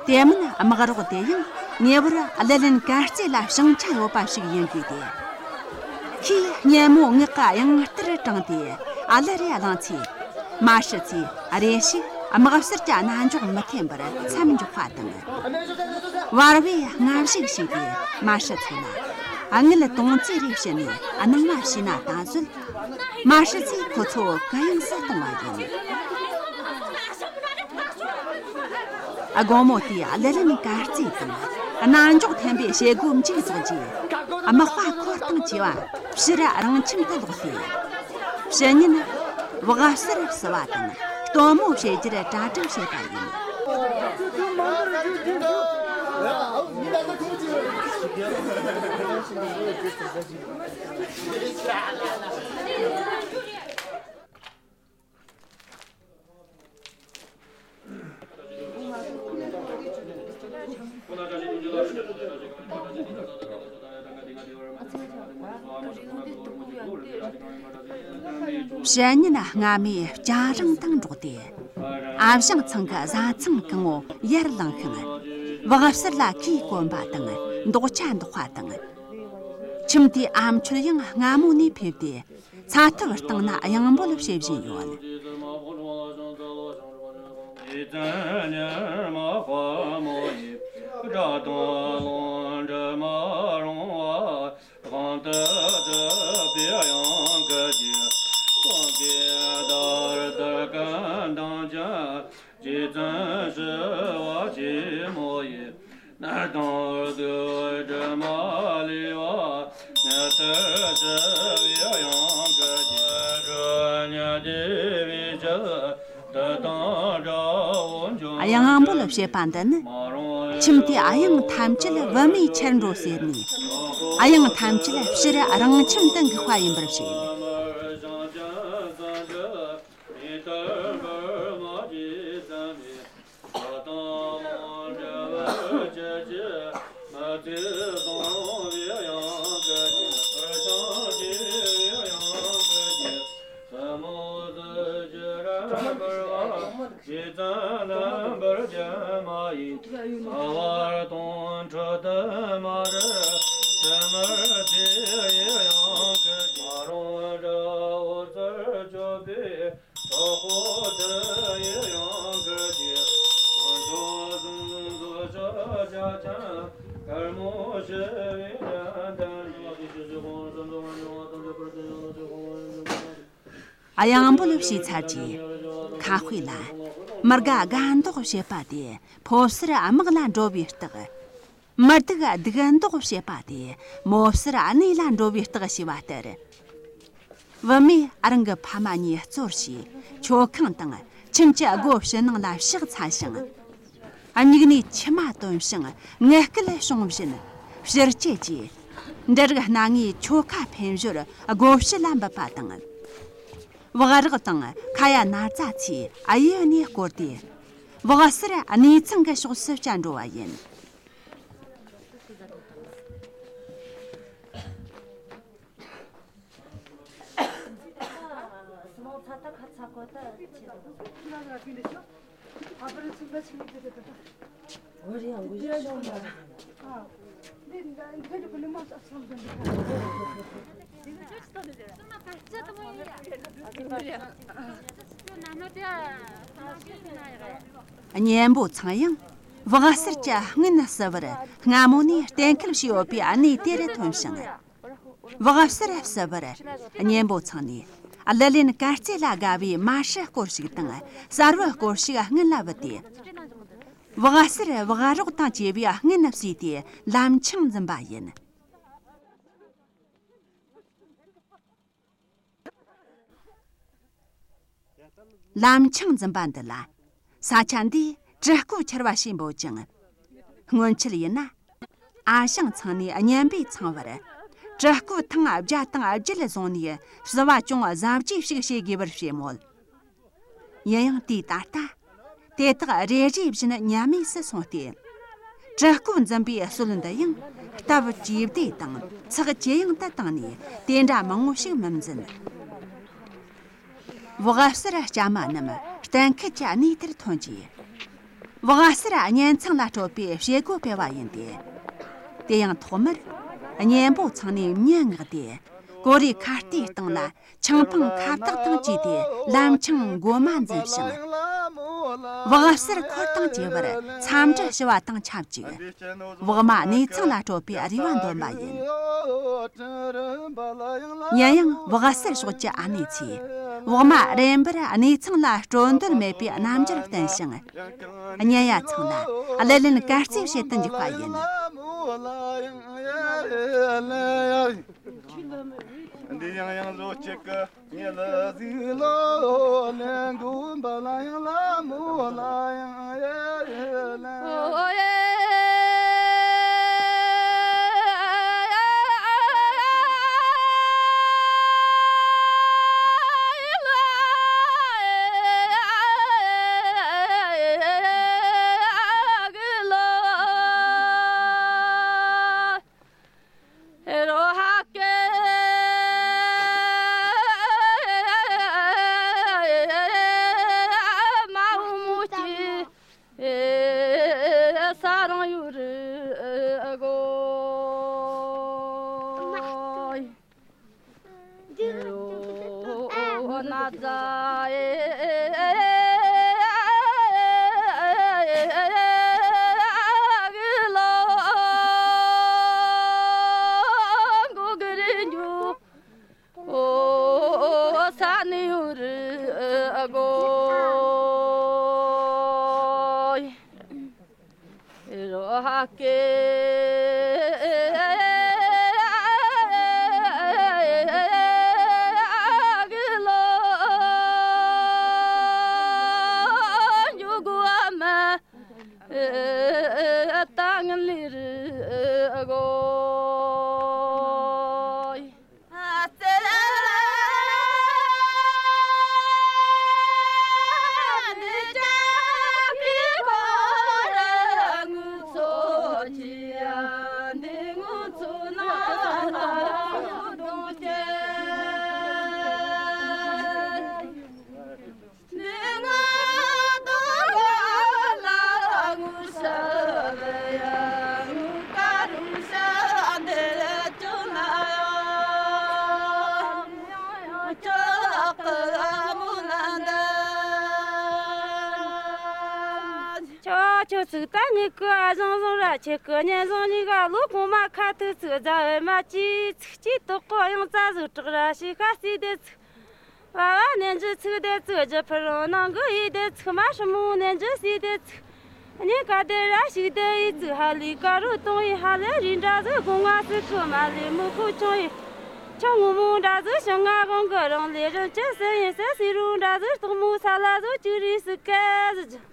དེ་མིན་དམག་རོགས་དེ་ཡང་ངེས་པར་གླུ་ལེན་གར་རྩེད་ལ་བྱང་ཆ་ཡོད་པ་ཞིག་ཡིན་དགོས་ཏེ། ཁོས་སྙན་མོ་ངག་གི་དབྱངས་ལྟར་དྲངས་ཏེ་གླུ་རེ་བླངས་ཚེ། མ་ཧྲི་ཚོས་རེ་ཞིག་དམག་ཟོར་གྱི་རྣ་མཆོག་མི་འཐེན་པར་མཚམས་འཇོག་པ་དང་། བར་བས་སྔ་གཞུག་བྱས་ཏེ་མ་ཧྲི་ཚོ་ལ་དངུལ་དོང་ཙེ་རེ་བྱིན་ནས་གནང་བ་བྱས་ན་ད་གཟོད། མ་ཧྲི་ཚོས་ཁོ་ཚོ་གུ་ཡངས་སུ་གཏོང་བ་ཡིན། དགོང་མོ་དེའི་གླུ་ལེན་གར་རྩེད་དང་རྣ་མཆོག་འཐེན་པའི་བྱེད་སྒོ་མཇུག་རྫོགས་རྗེས། དམག་པ་འཁོར་དང་བཅས་པ་ཕྱིར་རང་ཁྱིམ་དུ་ལོག་སྟེ། ཕྱི་ཉིན་བག་ཟར་བསུ་བ་དང་སྟོན་མོ་བྱེད་རྒྱུར་གྲ་སྒྲིག་བྱེད་པ་ཡིན། ཕྱི་ཉིན་སྔ་མོའི་སྐྱ་རེངས་དང་འགྲོགས་ཏེ། ཨ་ཞང་ཚང་གི་བཟའ་ཚང་གང་བོ་ཡར་ལངས་ཤིང་། བག་ཟར་ལ་གོས་གོན་པ་དང་འདོགས་ཆ་འདོགས་པ་དང་། ཁྱིམ་དེའི་ཨ་མཆོད་ཡང་སྔ་མོ་ནས་ཕེབས་ཏེ། ཚ་ཐབ་སྟེང་ན་གཡང་འབོད་བྱེད་བཞིན་ཡོད། གཡང་འབོད་བྱེད་པ་འདི་ནི། ཁྱིམ་དེའི་གཡང་ཐམས་ཅད་བུད་མེད་ཁྱེར་འགྲོ་ཟེར་ནས། གཡང་ཐམས་ཅད་ཕྱིར་རང་ཁྱིམ་དུ་འགུག་པ་ཡིན་པར་བཤད། གཡང་འབོད་བྱས་ཚར་རྗེས། ཁ་དཔེ་ལ། མི་དགའ་དགའ་མདོག་བྱེད་པ་དེ་ཕོ་གསར་དམག་ལ་འགྲོ་བའི་རྟགས། མི་སྡུག་སྡུག་མདོག་བྱེད་པ་དེ་མོ་གསར་གནས་ལ་འགྲོ་བའི་རྟགས་ཞེས་པ་ལྟར། བུད་མེད་རང་གི་ཕ་མ་གཉིས་གཙོར་བྱས། མཆོད་ཁང་དང་ཁྱིམ་གྱི་སྒོ་ཕྱི་ནང་ལ་ཕྱག་འཚལ་ཞིང་། མྱིག་ནས་མཆི་མ་བཏོན་ཞིང་ངལ་སྐད་བྱུང་བཞིན། ཕྱིར་བསྐྱལ་རྗེས། འབྲུ་རིགས་སྣ་ལྔའི་ཆོ་ག་འཕེན་ཞོར་སྒོ་ཕྱི་ལ་འབུད་པ་དང་། བག་རག་དང་ཁ་ཡ་ན་ཙ་ཚོས་གཡས་ནས་བསྐོར་ཏེ། བག་ཟར་གནས་ཚང་གི་ཕྱོགས་སུ་བསྐྱལ་འགྲོ་བ་ཡིན། གཉེན་པོ་ཚང་ཡང་བག་ཟར་གྱི་སྔུན་བསུ་བར་སྔ་མོ་ནས་གཏན་འཁེལ་བྱས་ཡོད་པའི་གནས་དེར་ཐོན་ཞིང་། བག་ཟར་བསུ་བར་གཉེན་པོ་ཚང་ནས་གླུ་ལེན་གར་རྩེད་ལ་དགའ་བའི་མ་ཧྲི་སྐོར་ཞིག་དང་གསར་བུ་སྐོར་ཞིག་སྔུན་ལ་བུད་དེ། བག་ཟར་བག་རོག་དང་བཅས་པའི་སྔུན་བསུས་ཏེ་ལམ་ཆང་འཛིན་པ་ཡིན། ལམ་ཆང་འཛིན་པ་འདི་ལ། ས་ཆ་འདིའི་ དྲུ་སྐོར་འཁྱེར་བ་ཞེས་འབོད་ཅིང་། སྔོན་ཆད་ཡིན་ན། ཨ་ཞང་ཚང་ནས་གཉན་པོའི་ཚང་བར། དྲུ་སྐོར་ཐེངས་བརྒྱ་དང་བརྒྱད་བཟུང་ནས་བསུ་བ་ཅུང་གཟབ་རྒྱས་ཤིག་བྱེད་དགོས་པར་བྱེད་མོད། ཡིན་ཡང་དུས་ད་ལྟ། དེ་དག་རེ་རེ་བཞིན་ཉམས་དམས་སུ་སོང་སྟེ། དྲུ་སྐོར་འཛིན་པའི་སྲོལ་འདི་ཡང་སྟབས་ཇེ་བདེ་དང་ཚགས་ཇེ་ཡང་དུ་བཏང་ནས་དེ་འདྲ་མང་བོ་ཞིག་མི་འཛིན། བག་གསར་སྐྱ་མ་རྣམས་གཏན་འཁེལ་གྱི་གནས་དེར་ཐོན་རྗེས། བག་གསར་གཉེན་ཚང་ལ་སྤྲོད་པའི་བྱེད་སྒོ་སྤེལ་བ་ཡིན་ཏེ། དེ་ཡང་ཐོག་མར་གཉེན་པོ་ཚང་ནས་མྱི་མངགས་ཏེ། ཀོ་རེ་ཁ་རྟའི་སྟེང་ལ་ཆང་འཕང་ཁ་བཏགས་དང་བཅས་ཏེ་ལམ་ཆང་མགོ་མ་འཛིན་ཞིང་། བག་གསར་འཁོར་དང་བཅས་པར་འཚམས་འདྲི་ཞུ་བ་དང་ཆབས་ཅིག། བག་མ་གནས་ཚང་ལ་སྤྲོད་པའི་རེ་བ་འདོན་པ་ཡིན། ཡིན་ཡང་བག་གསར་ཕྱོགས་ཀྱི་ཨ་ནེ་ཚོས་བག་མ་རིམ་པར་གནས་ཚང་ལ་སྤྲོད་འདོད་མེད་པའི་རྣམ་འགྱུར་བསྟན་ཞིང་། གཉེན་ཡ་ཚང་ལ་གླུ་ལེན་གར་རྩེད་བྱེད་དུ་འཇུག་པ་ཡིན། འདི་ཡང་ཡང་བཟོ་གཅིག་གི་ཉི་ལ་ཟིག་ལོ་ལེན་དགོན་པ་ལ་ཡང་ལ་མོ་ལ་ཡང་ཨེ་ལེ། ཁྱོད་ཁྱོད་ཚིག་ད་ངེད་ཀི་ཨ་ཞང་ཞང་ར་ཁྱེད་ཀི་གཉེན་ཞང་གཉིས་ཀ་ལོ་གོང་མ་ཁ་ཐུག་ཚིག་རྫ་བའི་མ་ཅིག་ཚིག་ཅིག་དོག་གོ་ཡང་རྩ་ཟིག་དྲག་ར་ཤི་ཁ་སི་དེ་ཚིག་བ་བ་ནན་ཇི་ཚིག་དེ་ཚིག་ཇི་ཕི་རོ་ནང་གི་ཡི་དེ་ཚིག་མ་ཧྲི་མོ་ནན་ཇི་སི་དེ་ཚིག་ཉེ་ཀ་དེ་ར་ཞིག་དེ་ཡི་ཚིག་ཧ་ལི་ཀ་རུ་གཏོང་ཡི་ཧ་ལེ་རི་འདྲ་ཟིག་གོང་ང་སི་ཀི་མ་ལི་མི་ཁུ་ཆུང་ཡི་ཆུང་ངུ་མོ་འདྲ་ཟིག་ཤང་ང་གོང་གི་རང་ལི་རང་ཅི་སི་ཡིན་སི་སི་རུ་འདྲ་ཟིག་སྟག་མོ་ས་ལ་ཟིག་ཅི་རི་སི་ཀེ་ཟི་ཇི།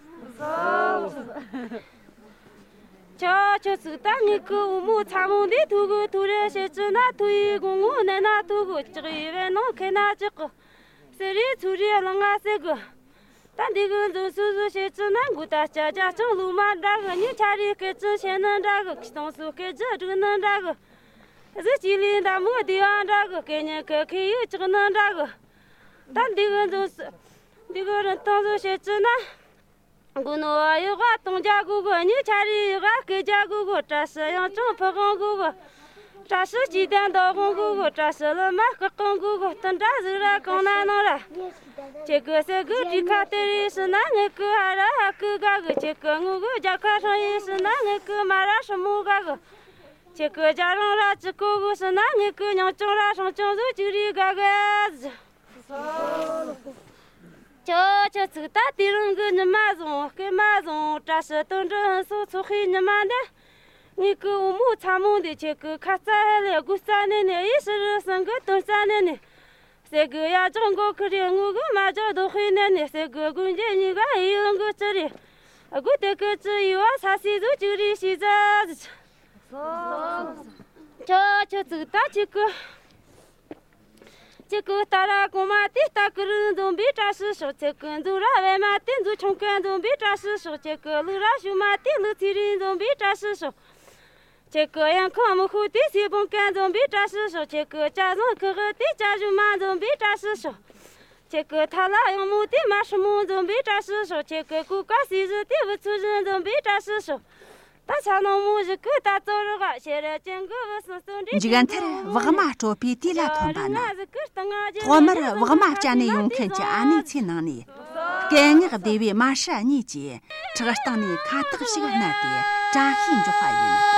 ཁྱོད་ཁྱོད་ཚིག་ད་ངེད་ཀི་འུ་མོ་ཚ་མོ་འདི་ཐུག་གི་ཐུག་རེ་བྱེད་ཅི་ན་ཐུག་ཡི་གོང་ངོ་ནས་ན་ཐུག་གི་ཅག་ཡི་བས་ནང་ཁེ་ན་ཅག་གི་སེ་རི་ཚུ་རི་ལང་ང་སེ་གི། ད་འདི་གི་འཛིན་སུ་སུ་བྱེད་ཅི་ན་མགོ་ད་སྐྱ་རྒྱ་ཅང་ལུ་མ་འདྲ་གི་ཉི་ཆ་རི་སྐད་ཅི་བྱེད་ནི་འདྲ་གི་ཁི་སྟོང་སུ་སྐད་ཅི་སྒྲིག་ནི་འདྲ་གི། གཟི་ཅི་ལི་འདམ་མོ་དི་བ་འདྲ་གི་སྐད་ཉན་གི་ཁི་ཡི་ཅག་ནི་འདྲ་གི། ད་འདི་གི་འཛིན་སུ་འདི་གི་རིན་ཐང་སུ་བྱེད་ཅི་ན། དགུ་ནོ་བ་ཡི་བ་གཏོང་རྒྱ་དགོས་གི། གཉིས་ཆ་རི་ཡི་བ་སྐད་རྒྱ་དགོས་གི། བཀྲ་ཤིས་ཡང་ཅུང་ཕི་དབང་དགོས་གི། བཀྲ་ཤིས་སྐྱིད་ལྡན་བདག་དབང་དགོས་གི། བཀྲ་ཤིས་ལི་མ་སྐུ་དབང་དགོས་གི། དུ་འདྲ་ཟིག་ར་གང་ན་ནང་ར། ཁྱེད་གི་སེ་གི་དྲི་ཁ་དེ་རི་ཤི་ན་ངེད་གི་ཧ་ར་ཧ་གི་ག་གི། ཁྱེད་གི་ངུ་གི་རྒྱ་ཁ་ཧྲང་ཡི་ཤི་ན་ངེད་གི་མ་ར་ཧྲི་མོ་ག་གི། ཁྱེད་གི་རྒྱ་རང་ར་ཅི་གོ་གི་ཤི་ན་ངེད་གི་ཉང་ཅུང་ར་ཧྲང་ཅུང་ཟིག་ཅིག་རི་ག་གི། ཁྱོད་ཁྱོད་ཚིག་ད་དེ་རིང་གི་ཉི་མ་བཟང་སྐར་མ་བཟང་བཀྲ་ཤིས་དོན་འགྲུབ་ཧིན་སོགས་ཚོགས་ཤིག་ཉི་མ་འདི། ངེད་ཀི་འུ་མོ་ཚ་མོ་འདི་ཁྱེད་ཀི་ཁ་རྩ་ཧེ་ལེ་དགུ་རྩ་ནས་ནས་ཡི་ཕྱི་རུ་སང་གི་དོན་རྩ་ནས་ནས། སེ་གི་ཡ་ཅང་གོ་ཁི་རེ་ངུ་གི་མ་ཅོ་དོ་ཧི་ནས་ནས་སེ་གི་དགུན་རྗེ་གཉིས་ཀ་ཡི་ཡོང་གི་ཅི་རེ། སྒོ་དེ་གི་ཙི་ཡུ་བ་ས་སི་ཟུ་ཅིག་རི་ཤི་ཛ་ཟི། ཆ་ཆ་ཙིག་ད་ཅིག་གི། ཅིག་གི་ཏ་ར་གོང་མ་དེ་ཏ་ཀི་རི་འཛོམས་པའི་བཀྲ་ཤིས་ཤོག་ཅིག་གི་འཛུ་ར་བེ་མ་དེ་འཛུ་ཆུང་ཀ་འཛོམས་པའི་བཀྲ་ཤིས་ཤོག་ཅིག་གི་ལུག་ར་ཤུ་མ་དེ་ལུག་ཚི་རི་འཛོམས་པའི་བཀྲ་ཤིས་ཤོག་ཅིག་གི་གཡང་ཁང་མི་ཤུ་དེ་སེ་བོང་ཀ་འཛོམས་པའི་བཀྲ་ཤིས་ཤོག་ཅིག་གི་ཅ་ཟང་ཁི་གི་དེ་ཅ་ཞུ་མ་འཛོམས་པའི་བཀྲ་ཤིས་ཤོག་ཅིག་གི་ཐ་ལ་གཡང་མོ་དེ་མ་ཧྲི་མོ་འཛོམས་པའི་བཀྲ་ཤིས་ཤོག་ཅིག་གི་ཀུ་ཀ་སི་ཟི་དེ་བུ་ཚུ་བཞིན་འཛོམས་པའི་བཀྲ་ཤིས་ཤོག་ད་ཆ་ནང་མོ་ཞིག་གི་ད་ཙོ་རི་ག་ཤེ་ར་ཅན་གི་བུ་སུ་སྟོན་འདྲེ་མཇུག་མཐར་བག་མ་དཀྲོལ་བའི་དུས་ལ་ཐོན་པ་ན། ཐོག་མར་བག་མ་བཅའ་ནས་ཡོང་མཁན་གྱི་ཨ་ནེ་ཚོའི་ནང་ནས། སྐད་ངག་བདེ་བའི་མ་ཧྲ་གཉིས་ཀྱིས་ཁྲག་སྟེང་ནས་ཁ་བཏགས་ཤིག་མནན་ཏེ་བཀྲ་ཤིས་འཇོག་པ་ཡིན།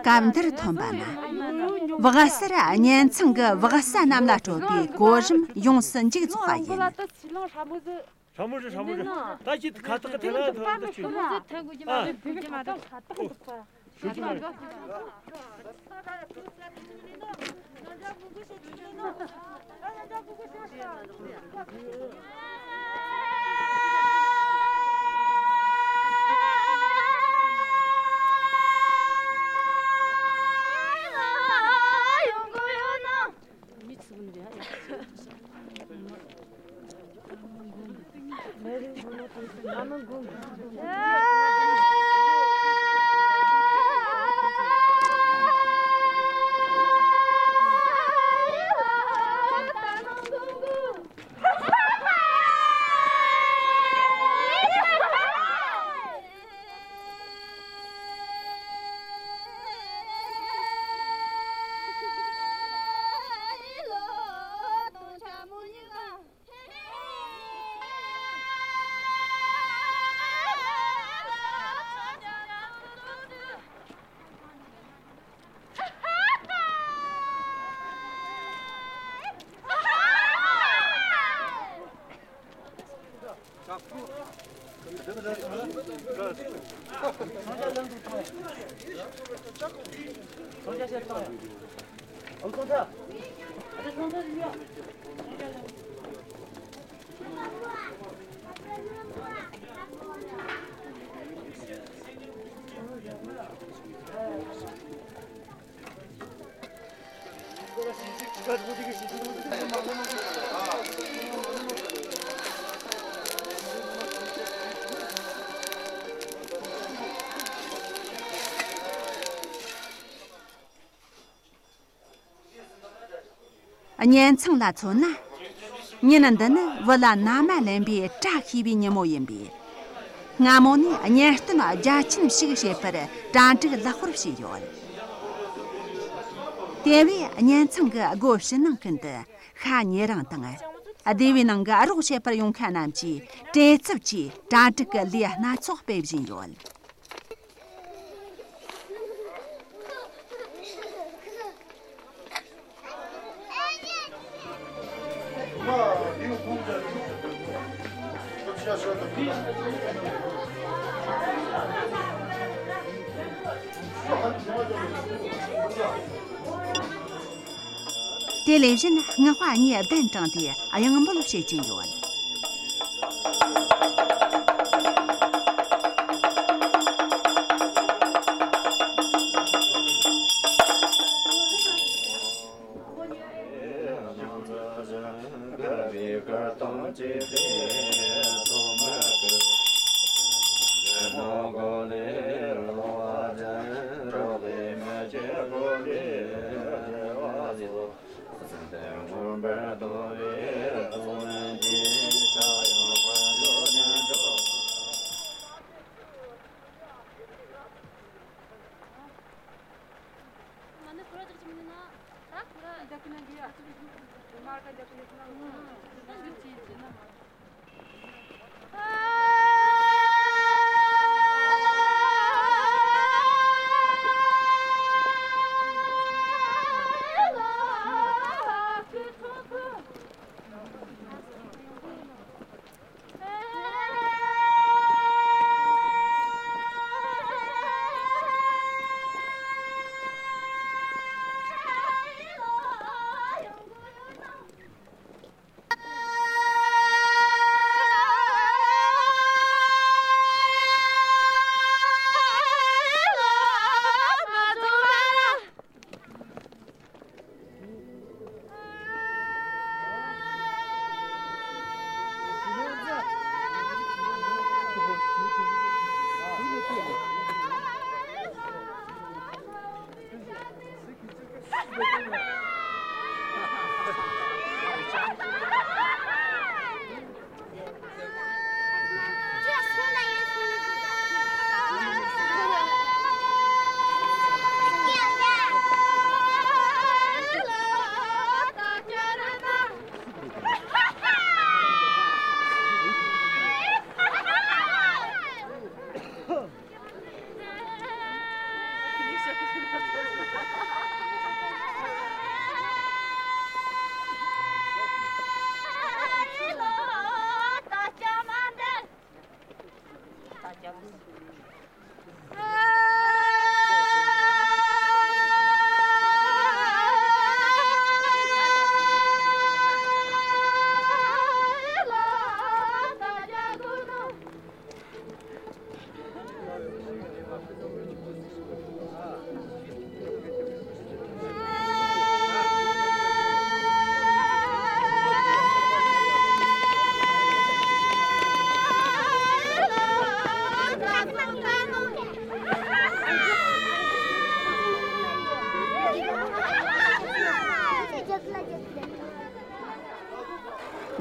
སྐབས་འདིར་ཐོན་པ་ན། བག་གསར་གཉེན་ཚང་གི་བག་ས་རྣམས་ལ་སྤྲོད་པའི་གོ་རིམ་ཡོངས་སུ་མཇུག་རྫོགས་པ་ཡིན། ཧྲ་མོ་རེད། ཧྲ་མོ་རེད། ད་ཅི་ཁ་ཐག་ཐེ་ལ་ཐོ་ད་ཆུ། ཨ། ཞུ་ཆུ་མ་རེད། གཉེན་ཚང་ལ་མཚོན་ན། ཉིན་འདི་ནི་བུ་ལ་མནའ་མ་ལེན་པའི་བཀྲ་ཤིས་པའི་ཉིན་མོ་ཡིན་པས། སྔ་མོ་ནས་གཉེན་སྟོན་རྒྱ་ཆེན་ཞིག་བྱེད་པར་གྲ་སྒྲིག་ལེགས་པོར་བྱས་ཡོད། དེ་བས་གཉེན་ཚང་གི་སྒོ་ཕྱི་ནང་ཀུན་ཏུ་ཤ་ཉེ་རིང་དང་། སྡེ་བའི་ནང་གི་རོགས་བྱེད་པར་ཡོང་མཁན་རྣམས་ཀྱིས་བྲེལ་འཚུབ་ཀྱིས་གྲ་སྒྲིག་གི་ལས་སྣ་ཚོགས་སྤེལ་བཞིན་ཡོད། དེ་ལས་གཞན་སྔགས་པ་གཉིས་གདན་དྲངས་ཏེ་གཡང་འབོད་བྱེད་ཀྱིན་ཡོད།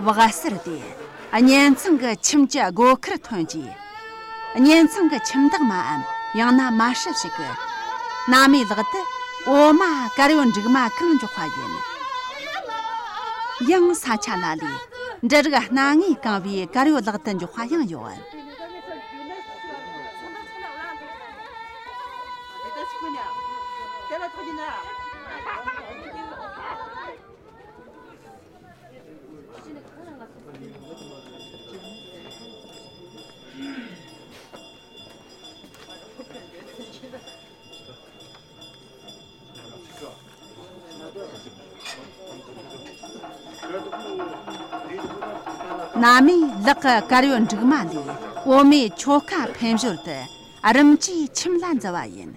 བག་ཟུར་དེ་གཉེན་ཚང་གི་ཁྱིམ་གྱི་སྒོ་ཁར་ཐོན་རྗེས། གཉེན་ཚང་གི་ཁྱིམ་བདག་མའམ་ཡང་ན་མ་སྲུ་ཞིག་གིས་མནའ་མའི་ལག་ཏུ་འོ་མ་དཀར་ཡོལ་འབྲུག་མ་གང་འཇོག་པ་ཡིན། ཡང་ས་ཆ་ལ་ལས་འབྲུ་རིགས་སྣ་ལྔས་གང་བའི་དཀར་ཡོལ་ལག་ཏུ་འཇོག་པ་ཡང་ཡོད། མནའ་མས་ལག་གི་དཀར་ཡོལ་འབྲུག་མ་ལས་འོ་མའི་ཆོ་ག་འཕེན་ཞོར་དུ་རིམ་གྱིས་ཁྱིམ་ལ་འཛུལ་བ་ཡིན།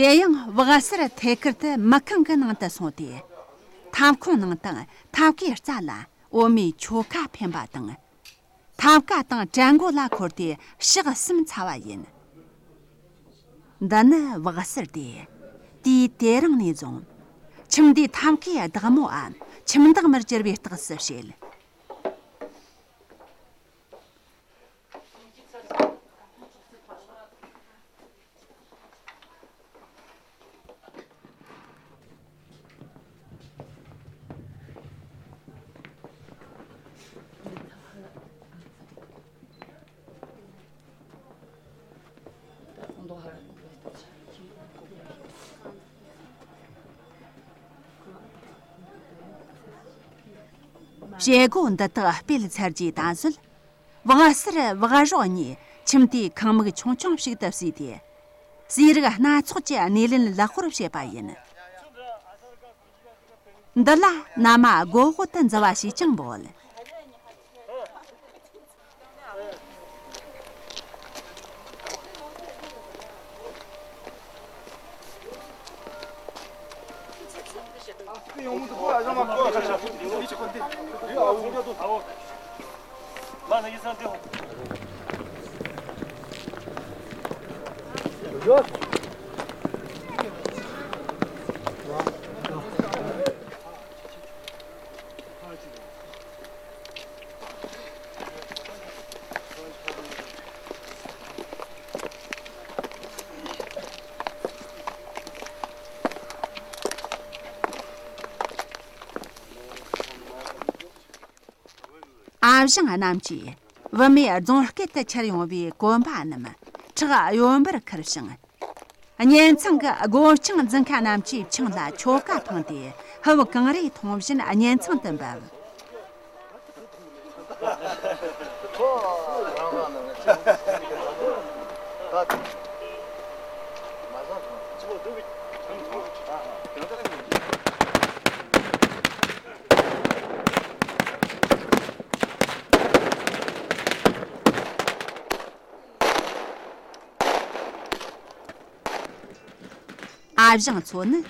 དེ་ཡང་བག་གསར་ཐད་ཀར་དུ་མི་ཁང་གི་ནང་དུ་སོང་སྟེ། ཐབ་ཁུང་ནང་དང་ཐབ་ཀའི་རྩ་ལ་འོ་མའི་ཆོ་ག་འཕེན་པ་དང་། ཐབ་ཀ་དང་གྲལ་མགོ་ལ་འཁོར་ཏེ་ཕྱག་གསུམ་འཚལ་བ་ཡིན། འདི་ནི་བག་གསར་ཏེ། དུས་དེ་རིང་ནས་བཟུང་ཁྱིམ་འདིའི་ཐབ་ཀའི་བདག་མོའམ་ཁྱིམ་བདག་མར་གྱུར་པའི་རྟགས་སུ་བཤད། བྱེད་སྒོ་འདི་དག་སྤེལ་ཚར་རྗེས་ད་གཟོད། བག་གསར་བག་རོགས་གཉིས་ཁྱིམ་དེའི་ཁང་མིག་ཆུང་ཆུང་ཞིག་ཏུ་བསུས་ཏེ། ཟས་རིགས་སྣ་ཚོགས་ཀྱི་སྣེ་ལེན་ལག་པར་བྱེད་པ་ཡིན། འདི་ལ་མནའ་མ་སྒོ་དབུལ་དུ་འཛུལ་བ་ཞེས་ཀྱང་འབོད། ཨ་ཞང་རྣམས་ཀྱིས་བུད་མེད་རྫོང་སྐད་དུ་ཁྱེར་ཡོང་བའི་གོན་པ་རྣམས་ཁྲག་གཡོན་པར་ཁུར་ཞིང་། གཉེན་ཚང་གི་སྒོ་རྐྱང་འཛིན་མཁན་རྣམས་ཀྱི་ཆིངས་ལ་ཆོ་ག་འཕངས་ཏེ། ཧུབ་གངས་རིའི་མཐོངས་བཞིན་གཉེན་ཚང་དུ་འབབ། ཨ་ཞང་ཚོ་ནི་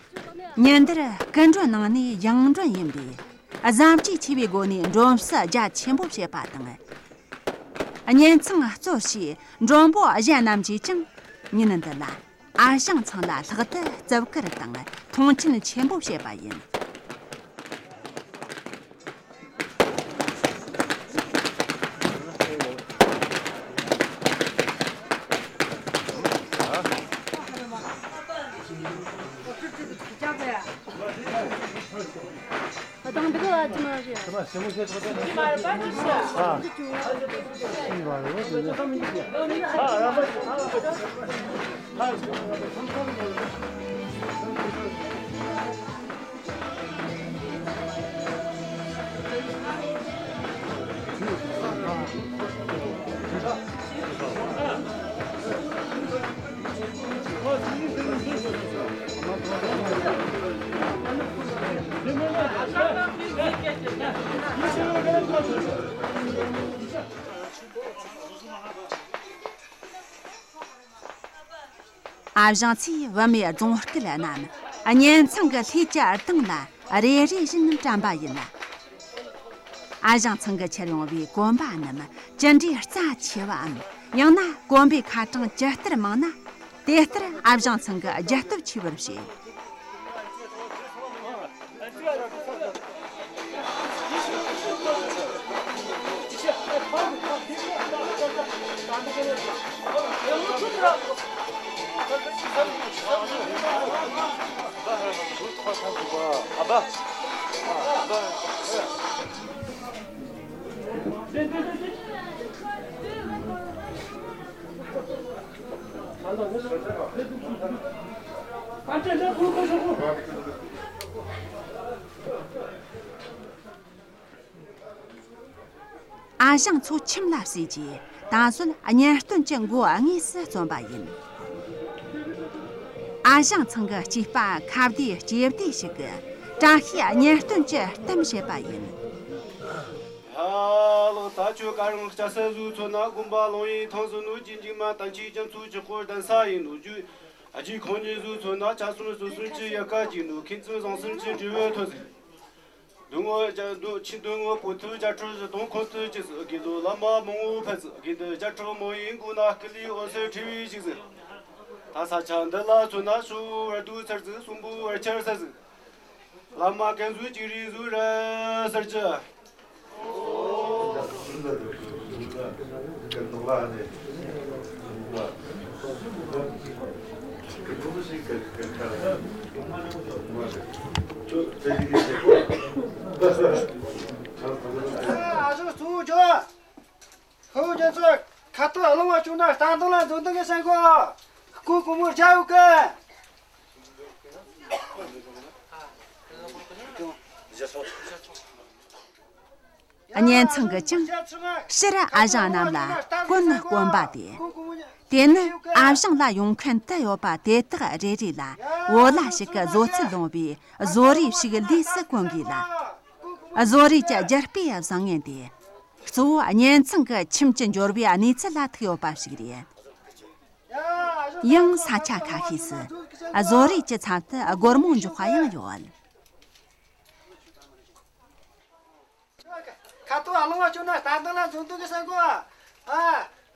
ཉིན་དེར་སྐུ་མགྲོན་ནང་ནས་ཡང་མགྲོན་ཡིན་པས། གཟབ་རྒྱས་ཆེ་བའི་སྒོ་ནས་མགྲོན་བསུ་རྒྱ་ཆེན་པོ་བྱེད་པ་དང་། གཉེན་ཚང་གཙོ་བྱས་མགྲོན་པོ་གཞན་རྣམས་ཀྱིས་ཀྱང་ཉིན་འདི་ལ་ཨ་ཞང་ཚང་ལ་ལྷག་ཏུ་བརྩི་བཀུར་དང་མཐོང་ཆེན་ཆེན་པོ་བྱེད་པ་ཡིན། ཨ་ཞང་ཚོས་བུད་མེད་རྫོང་སྐལ་རྣམས་གཉེན་ཚང་གི་ལྷས་ཀྱི་གདུང་ལ་རེ་རེ་བཞིན་དྲན་པ་ཡིན། ཨ་ཞང་ཚང་གིས་ཁྱེར་ཡོང་བའི་གོན་པ་རྣམས་ཅི་འདྲའི་རྩ་ཆེ་བའམ། ཡང་ན་གོན་པའི་ཁ་གྲངས་ཇི་ལྟར་མང་ན། དེ་ལྟར་ཨ་ཞང་ཚང་གི་རྒྱ་སྟོབས་ཆེ་བར་བཤད། ཨ་ཞང་ཚོ་ཁྱིམ་ལ་བསུས་རྗེས་ད་གཟོད་གཉེན་སྟོན་གྱི་མགོ་དངོས་སུ་རྩོམ་པ་ཡིན། ཨ་ཞང་ཚང་གི་སྐྱེས་པ་ཁ་བདེ་ལྕེ་བདེ་ཞིག་གིས་བཀྲ་ཤིས་གཉེན་སྟོན་གྱི་གཏམ་བཤད་པ་ཡིན། ཡ་ལགས། ད་ཁྱོད་ཀ་རང་སྐྱ་ས་ཟིག་ཚོ་ན་དགོན་པ་ལོང་ཡིན་ཐང་ཟིག་ནོ་ཅི་འཇིགས་མ་ད་ཁྱེད་རྒྱ་མཚོ་ཆུ་ཁོར་གདན་ས་ཡིན་ནོ་རྒྱུ། ཨ་ཇོ་ཁོང་ཉིད་གཟུགས་ཚོ་ན་ཆ་གསུམ་སོ་གསུམ་གྱི་ཡལ་ག་གཅིག་འདུག་ཁྱིམ་མཚེས་བཟང་གསུམ་གྱི་འབྲེལ་བའི་ཐོག་ཟིག་འདུག་ངོ་། ཅ་འདུག་ཆི་འདུག་ངོ་། བོད་ཐུབ་རྒྱ་གྲོལ་བཞི་སྟོང་ཁོང་ཐུབ་ཅི་ཟིག་དགེ་ལུགས་བླ་མ་མང་བོ་ཕེབས་ཟིག་དགེ་འདུན་རྒྱ་གྲོལ་མོ་ཡིན་དགོས་ན་སྐུ་ལུས་འོད་གསལ་འཕྲོ་བའི་ཞིག་ཟིག་ད་ས་ཆ་འདི་ལ་མཚོན་ན་ཤོག་བུ་བར་དུ་ཚར་ཟིག་གསུང་འབུམ་བར་ཆད་ས་ཟིག་བླ་མ་ཀུན་གཟིགས་ཀྱི་རིགས་གཟུགས་ར་གསར་གྱི། ཨ་ཟོ་གཙོ་བོ་ཇོ། ཁོ་བོ་རྒྱ་མཚོ་ཁ་ཐོག་ལུང་བ་བྱུང་ན་ལྟ་འདང་ལ་འཛུལ་འདང་གི་སེང་གོ། སྐུ་གོང་མོ་རྒྱ་ཡོད་གི། གཉེན་ཚང་གི་ཅང་ཕྱིར་ཨ་ཞང་རྣམས་ལ་དཀོན་ནི་དཀོན་པ་དེ། དེ་ནི་ཨ་ཞང་ལ་ཡོང་མཁན་དུ་ཡོད་པ་དེ་དག་རེ་རེ་ལ་བོད་ལྭ་ཞིག་གི་བཟོ་ཚུལ་ལོངས་པའི་བཟོ་རིགས་ཤིག་ལུས་སུ་གོན་དགོས་ལ། བཟོ་རིགས་ཀྱི་རྒྱུ་སྤུས་བཟང་ངན་དེ། གཙོ་བོ་གཉེན་ཚང་གི་ཁྱིམ་གྱི་འབྱོར་བའི་གནས་ཚུལ་ལ་ཐུག་ཡོད་པ་ཞིག་རེད། ཡང་ས་ཆ་ཁ་ཤས་སུ་བཟོ་རིགས་ཀྱི་ཚབ་ཏུ་སྒོར་མོ་འཇོག་པ་ཡང་ཡོད། ཁ་ཐོག་ཨ་ལོང་བ་བཅོ་ན་ལྟ་འདང་ལ་འཛུལ་འདུག་གི་སེང་གོ། ཨ།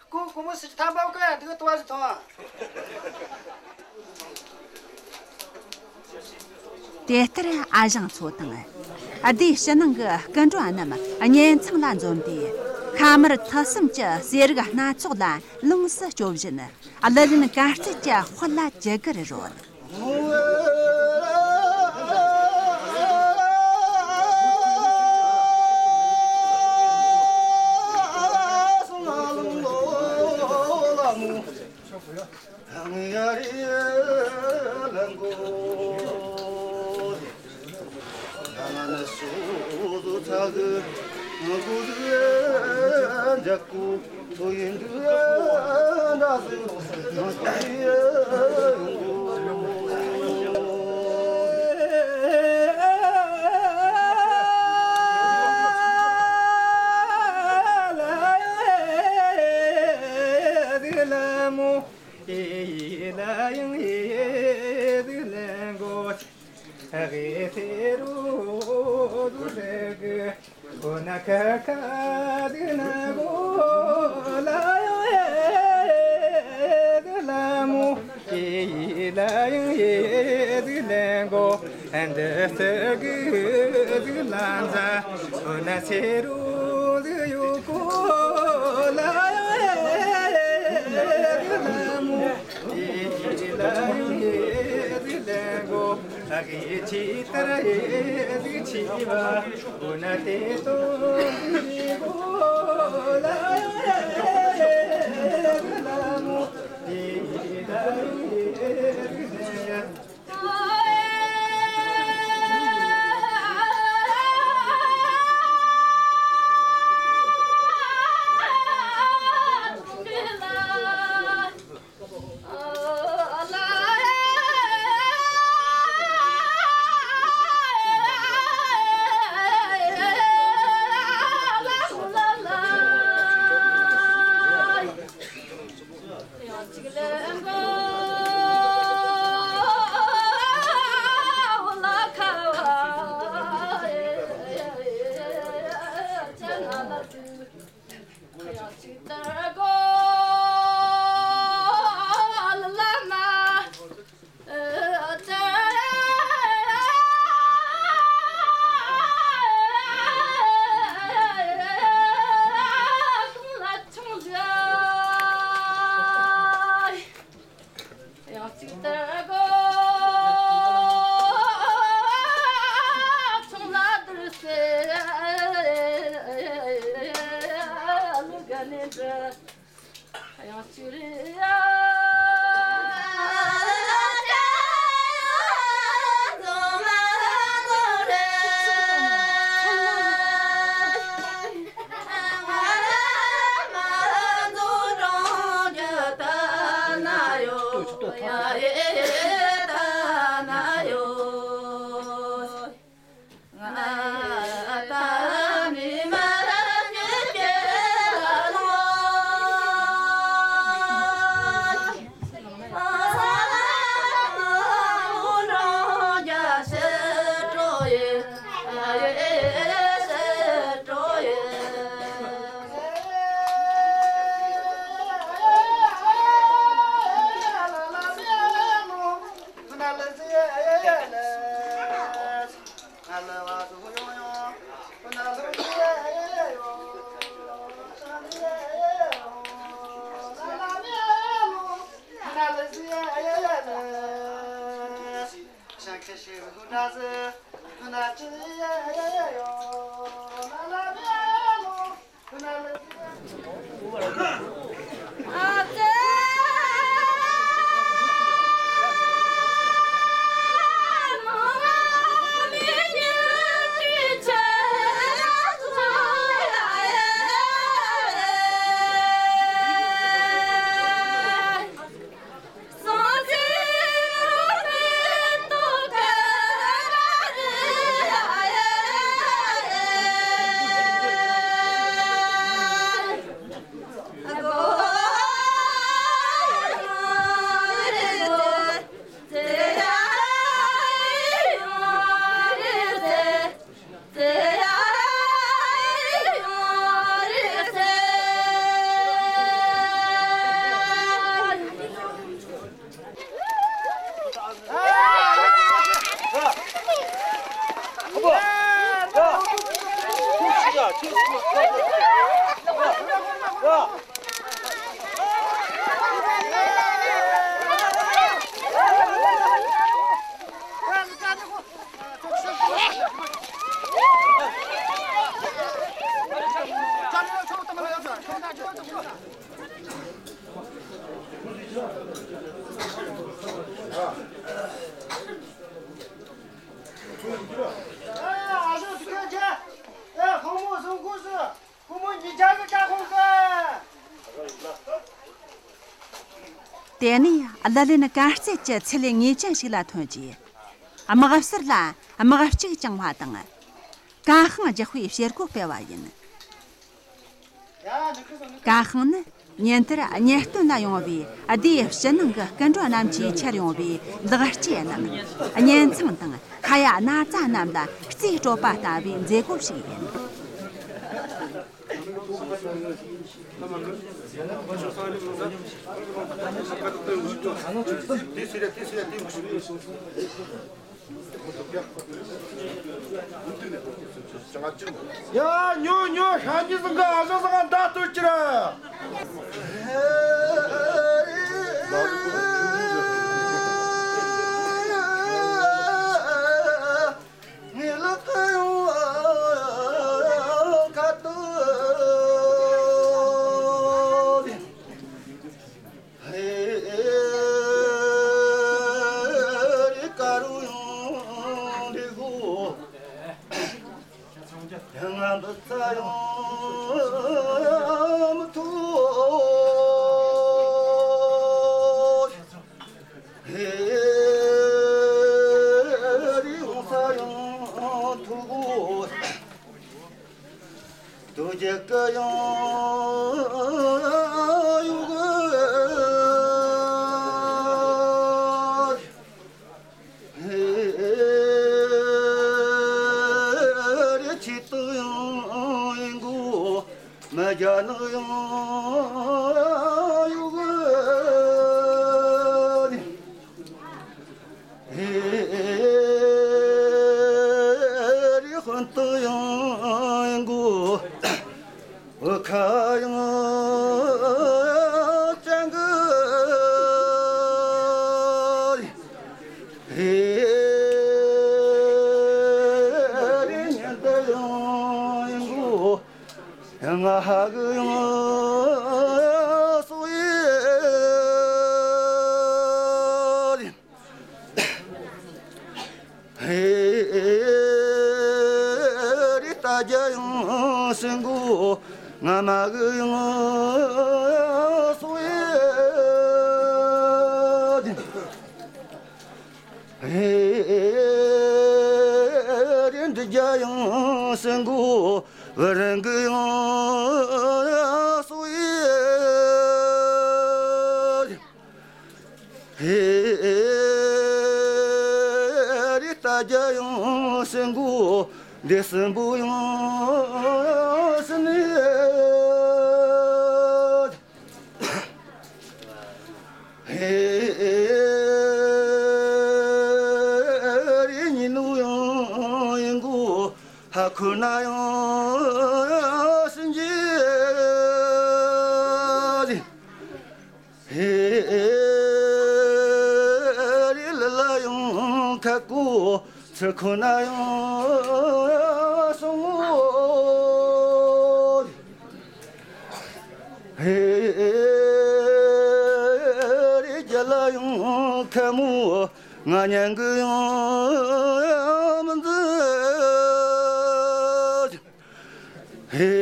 སྐུ་གོང་མོ་སུ་ཅི་ཐམ་པ་ཀ་འདུག་ཏོ་བ་ཟི་ཐོང་། དེ་ལྟར་ཨ་ཞང་ཚོ་དང་། སྡེའི་ཕྱི་ནང་གི་སྐུ་མགྲོན་རྣམས་གཉེན་ཚང་ལ་འཛོམས་ཏེ། ཁ་དམར་ཐུད་གསུམ་གྱི་གསེར་རིགས་སྣ་ཚོགས་ལ་ལོངས་སུ་སྤྱོད་བཞིན། གླུ་ལེན་གར་རྩེད་ཀྱི་དཔལ་ལ་ཇི་དགར་རོལ། དེ་ནས་བླ་ལེན་དཀའ་སྤྱད་ཀྱི་ཚད་ངེས་ཅན་ཞིག་ལ་ཐོན་རྗེས། དམག་ཟོར་ལ་དམག་ལྕགས་བཅིངས་པ་དང་། ཀ་ཤང་རྒྱག་པའི་བྱེད་སྒོ་སྤེལ་བ་ཡིན། ཀ་ཤང་ནི་ཉིན་ལྟར་གཉེན་སྟོན་ལ་ཡོང་བའི་སྡེའི་ཕྱི་ནང་གི་སྐུ་མགྲོན་རྣམས་ཀྱིས་འཁྱེར་ཡོང་བའི་ལག་སྐྱེས་རྣམས། གཉེན་ཚང་དང་ཁ་ཡ་ན་ཚ་རྣམས་ལ་རྩིས་སྤྲོད་པ་ལྟ་བུའི་མཛད་སྒོ་ཞིག་ཡིན། ཡ། ཉོ་ཉོ། ཤ་ཉེ་ཟིག་གི་ཨ་ཟོ་ཟིག་ག་མདའ་གཏོད་ཀྱི་ར། ངའི་ལག་གི་ཡང་ཁ་ཏུ། ཧེ་རེ་ཀ་རུ་ཡང་འདི་གོ། ཡང་ང་འདི་ཚ་ཡང་མི་ཐུབ། ཧེ་རེ་ཡང་ཚ་ཡང་ཐུབ་གོ། དོ་རྒྱལ་གི་ཡང་ཡུ་གི། ཧེ་རེ་ཆི་ཏུ་ཡང་ཡིན་གོ། མ་རྒྱ་ནག་ཡང་ཡུ་གི། ཧེ་རེ་ཧོན་ཏུ་ཡང་གོ། འུ་ཁ་ཡང་ཅང་གི། ཧེ་རེ་ཉན་ཏུ་ཡང་གོ། ང་ཧ་གི་ཡང་སོ་ཡེ། ཧེ་རེ་ད་རྒྱ་ཡང་སེང་གོ། ང་མ་གི་ཡང་སོ་ཡེ། ཧེ་རེ་འདི་རྒྱ་ཡང་སེང་གོ། བུ་རང་གི་ཡང་སོ་ཡེ། ཧེ་རེ་ད་རྒྱ་ཡང་སེང་གོ། འདི་སྲིན་པོ་ཡང་སྲིན་ནི། ཧེ་རེ་ཉི་ནུ་ཡང་ཡིན་གོ། ཧ་ཁུ་ན་ཡང་སྲིན་གྱི། ཧེ་རེ་ལ་ལ་ཡང་ཁ་ཀོ། ཚུར་ཁོ་ན་ཡང་སོང་ངོ་། ཧེ་རེ་རྒྱ་ལ་ཡང་ཁ་མོ་ང་ཉན་གི་ཡང་མི་འཛིན། ཧེ་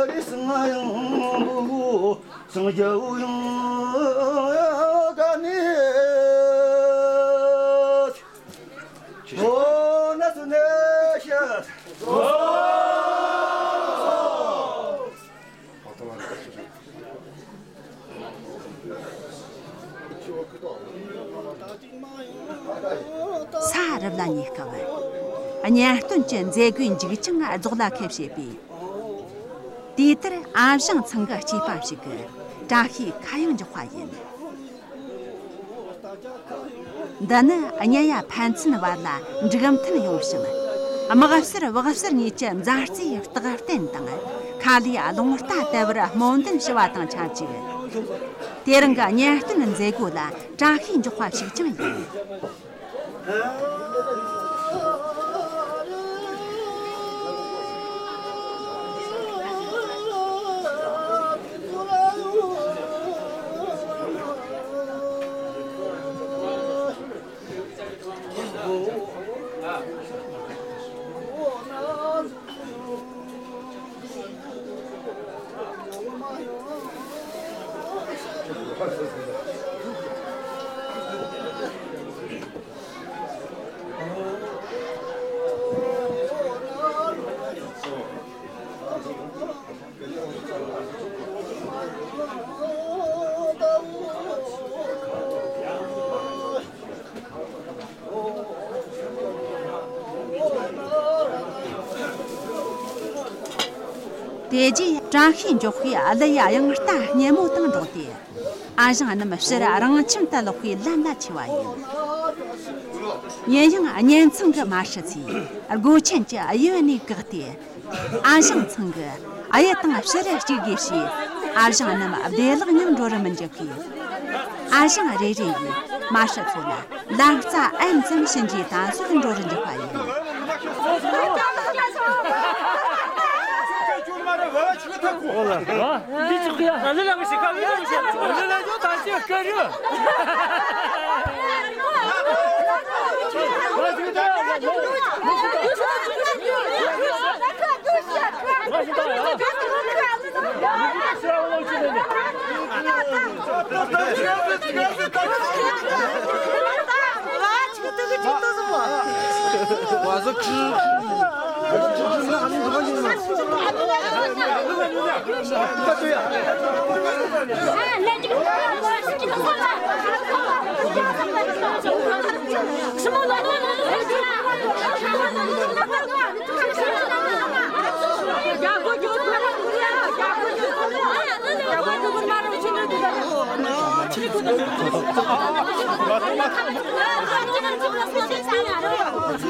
རེ་སང་ཡང་བུ་སང་རྒྱ་བུ་ཡང་ག་ནས། ཨོ་ན་སུ་ནས་ཤ། ས་རུབ་ལ་ཉེ་སྐབས། གཉེན་སྟོན་གྱི་མཛད་སྒོའི་མཇུག་ཅིང་རྫོགས་ལ་ཁེལ་བྱས་པས། དེ་ལྟར་ཨ་ཞང་ཚང་གི་སྐྱེས་པ་ཞིག་གི་བཀྲ་ཤིས་ཁ་གཡང་འཇོག་པ་ཡིན། འདི་ནི་གཉེན་ཡ་ཕན་ཚུན་བར་ལ་འགྲིག་མཐུན་ཡོང་ཞིང་། དམག་ཟོར་བག་ཟོར་གཉིས་ཀྱི་མཛའ་བརྩེའི་རྟགས་བརྟན་དང་། ཁ་ལས་རླུང་རྟ་བརྡལ་བར་སྨོན་འདུན་ཞུ་བ་དང་ཆབས་ཅིག་དེ་རིང་གི་གཉེན་སྟོན་མཛད་སྒོ་ལ་བཀྲ་ཤིས་འཇོག་པ་ཞིག་ཀྱང་ཡིན། དེ་རྗེས་བཀྲ་ཤིས་འཇོག་པའི་གླུ་ཡི་དབྱངས་རྟ་སྙན་མོ་དང་འགྲོགས་ཏེ། ཨ་ཞང་རྣམས་ཕྱིར་རང་ཁྱིམ་དུ་ལོག་པའི་ལམ་ལ་ཆས་པ་ཡིན། ཡིན་ཡང་གཉེན་ཚང་གི་མ་ཧྲི་ཚོས་སྒོ་ཆེན་གྱི་གཡས་ནས་བཀག་སྟེ། ཨ་ཞང་ཚང་གི་གཡས་དང་ཕྱིར་གཅིག་དགོས་ཞེས། ཨ་ཞང་རྣམས་བདེ་བླག་ངང་འགྲོ་རུ་མི་འཇུག་གི། ཨ་ཞང་རེ་རེ་ཡིས་མ་ཧྲི་ཚོ་ལ་ལམ་རྩ་ཨེམ་ཙམ་བྱིན་རྗེས་ད་གཟོད་འགྲོ་རུ་འཇུག་པ་ཡིན།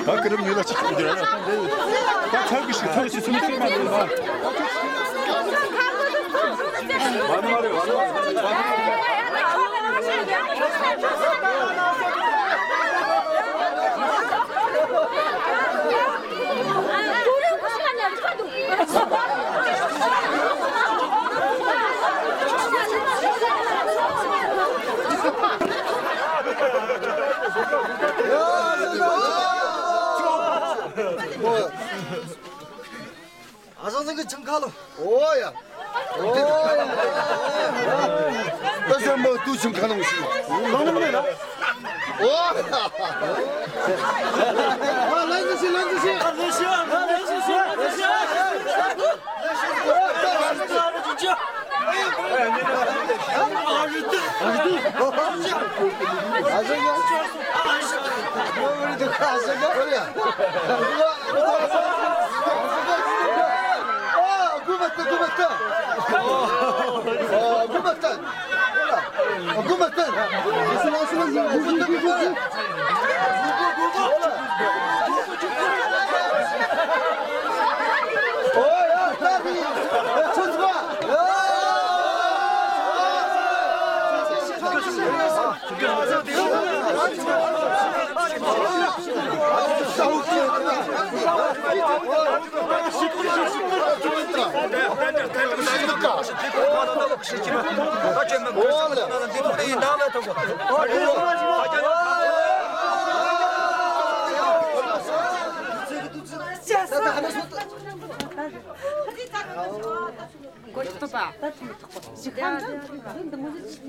ད་ཀི་རིམ་ནས་ལ་ཅི་ཐུབ་རྒྱུ་རེད། ད་ཐབས་ཀྱི་ཞིག་ཐབས་ཀྱི་སུམ་ཅུ་མ་རེད་ལ། ཨ་ཞང་ཚང་གི་ཆང་ཁ་ལོ། ཨོ་ཡ། ཨོ་ཡ། ད་ཞང་མ་ཏུ་ཆང་ཁ་ལོ་ཞིག་ལོ་ནམ་ནས་ལ། ཨོ་ཡ། ཨ་ལན་ཅི་ཞིག་ལན་ཅི་ཞིག་ལན་ཅི་ཞིག་ལན་ཅི་ཞིག་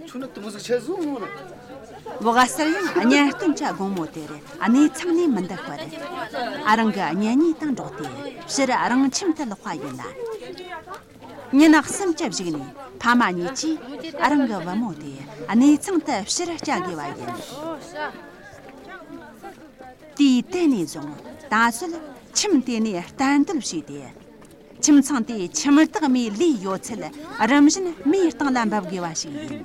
ཆུ་ནི་དུ་མོ་ཟིག་ཆེ་ཟུང་ངོ་ནི། བོ་ག་སར་ཡང་གཉེན་སྟོན་ཆ་དགོང་མོ་དེར་གནས་ཚང་ནས་མི་འདུག་པར། ཨ་རང་གི་གཉེན་ཉེ་དང་འགྲོགས་ཏེ་ཕྱིར་རང་ཁྱིམ་དུ་ལོག་པ་ཡིན་ལ། ཉིན་གསུམ་གྱི་གཞུག་ནས་ཕ་མ་གཉིས་ཀྱིས་ཨ་རང་གི་བུ་མོ་དེ་གནས་ཚང་དུ་ཕྱིར་སྐྱེལ་དགོས་པ་ཡིན། དུས་དེ་ནས་བཟུང་ད་གཟོད་ཁྱིམ་དེ་ནས་གཏན་སྡོད་བྱས་ཏེ། ཁྱིམ་ཚང་དེའི་ཁྱིམ་བདག་མའི་ལས་ཡོད་ཚད་རིམ་བཞིན་མིའི་སྟེང་ལ་འབབ་དགོས་པ་ཞིག་ཡིན།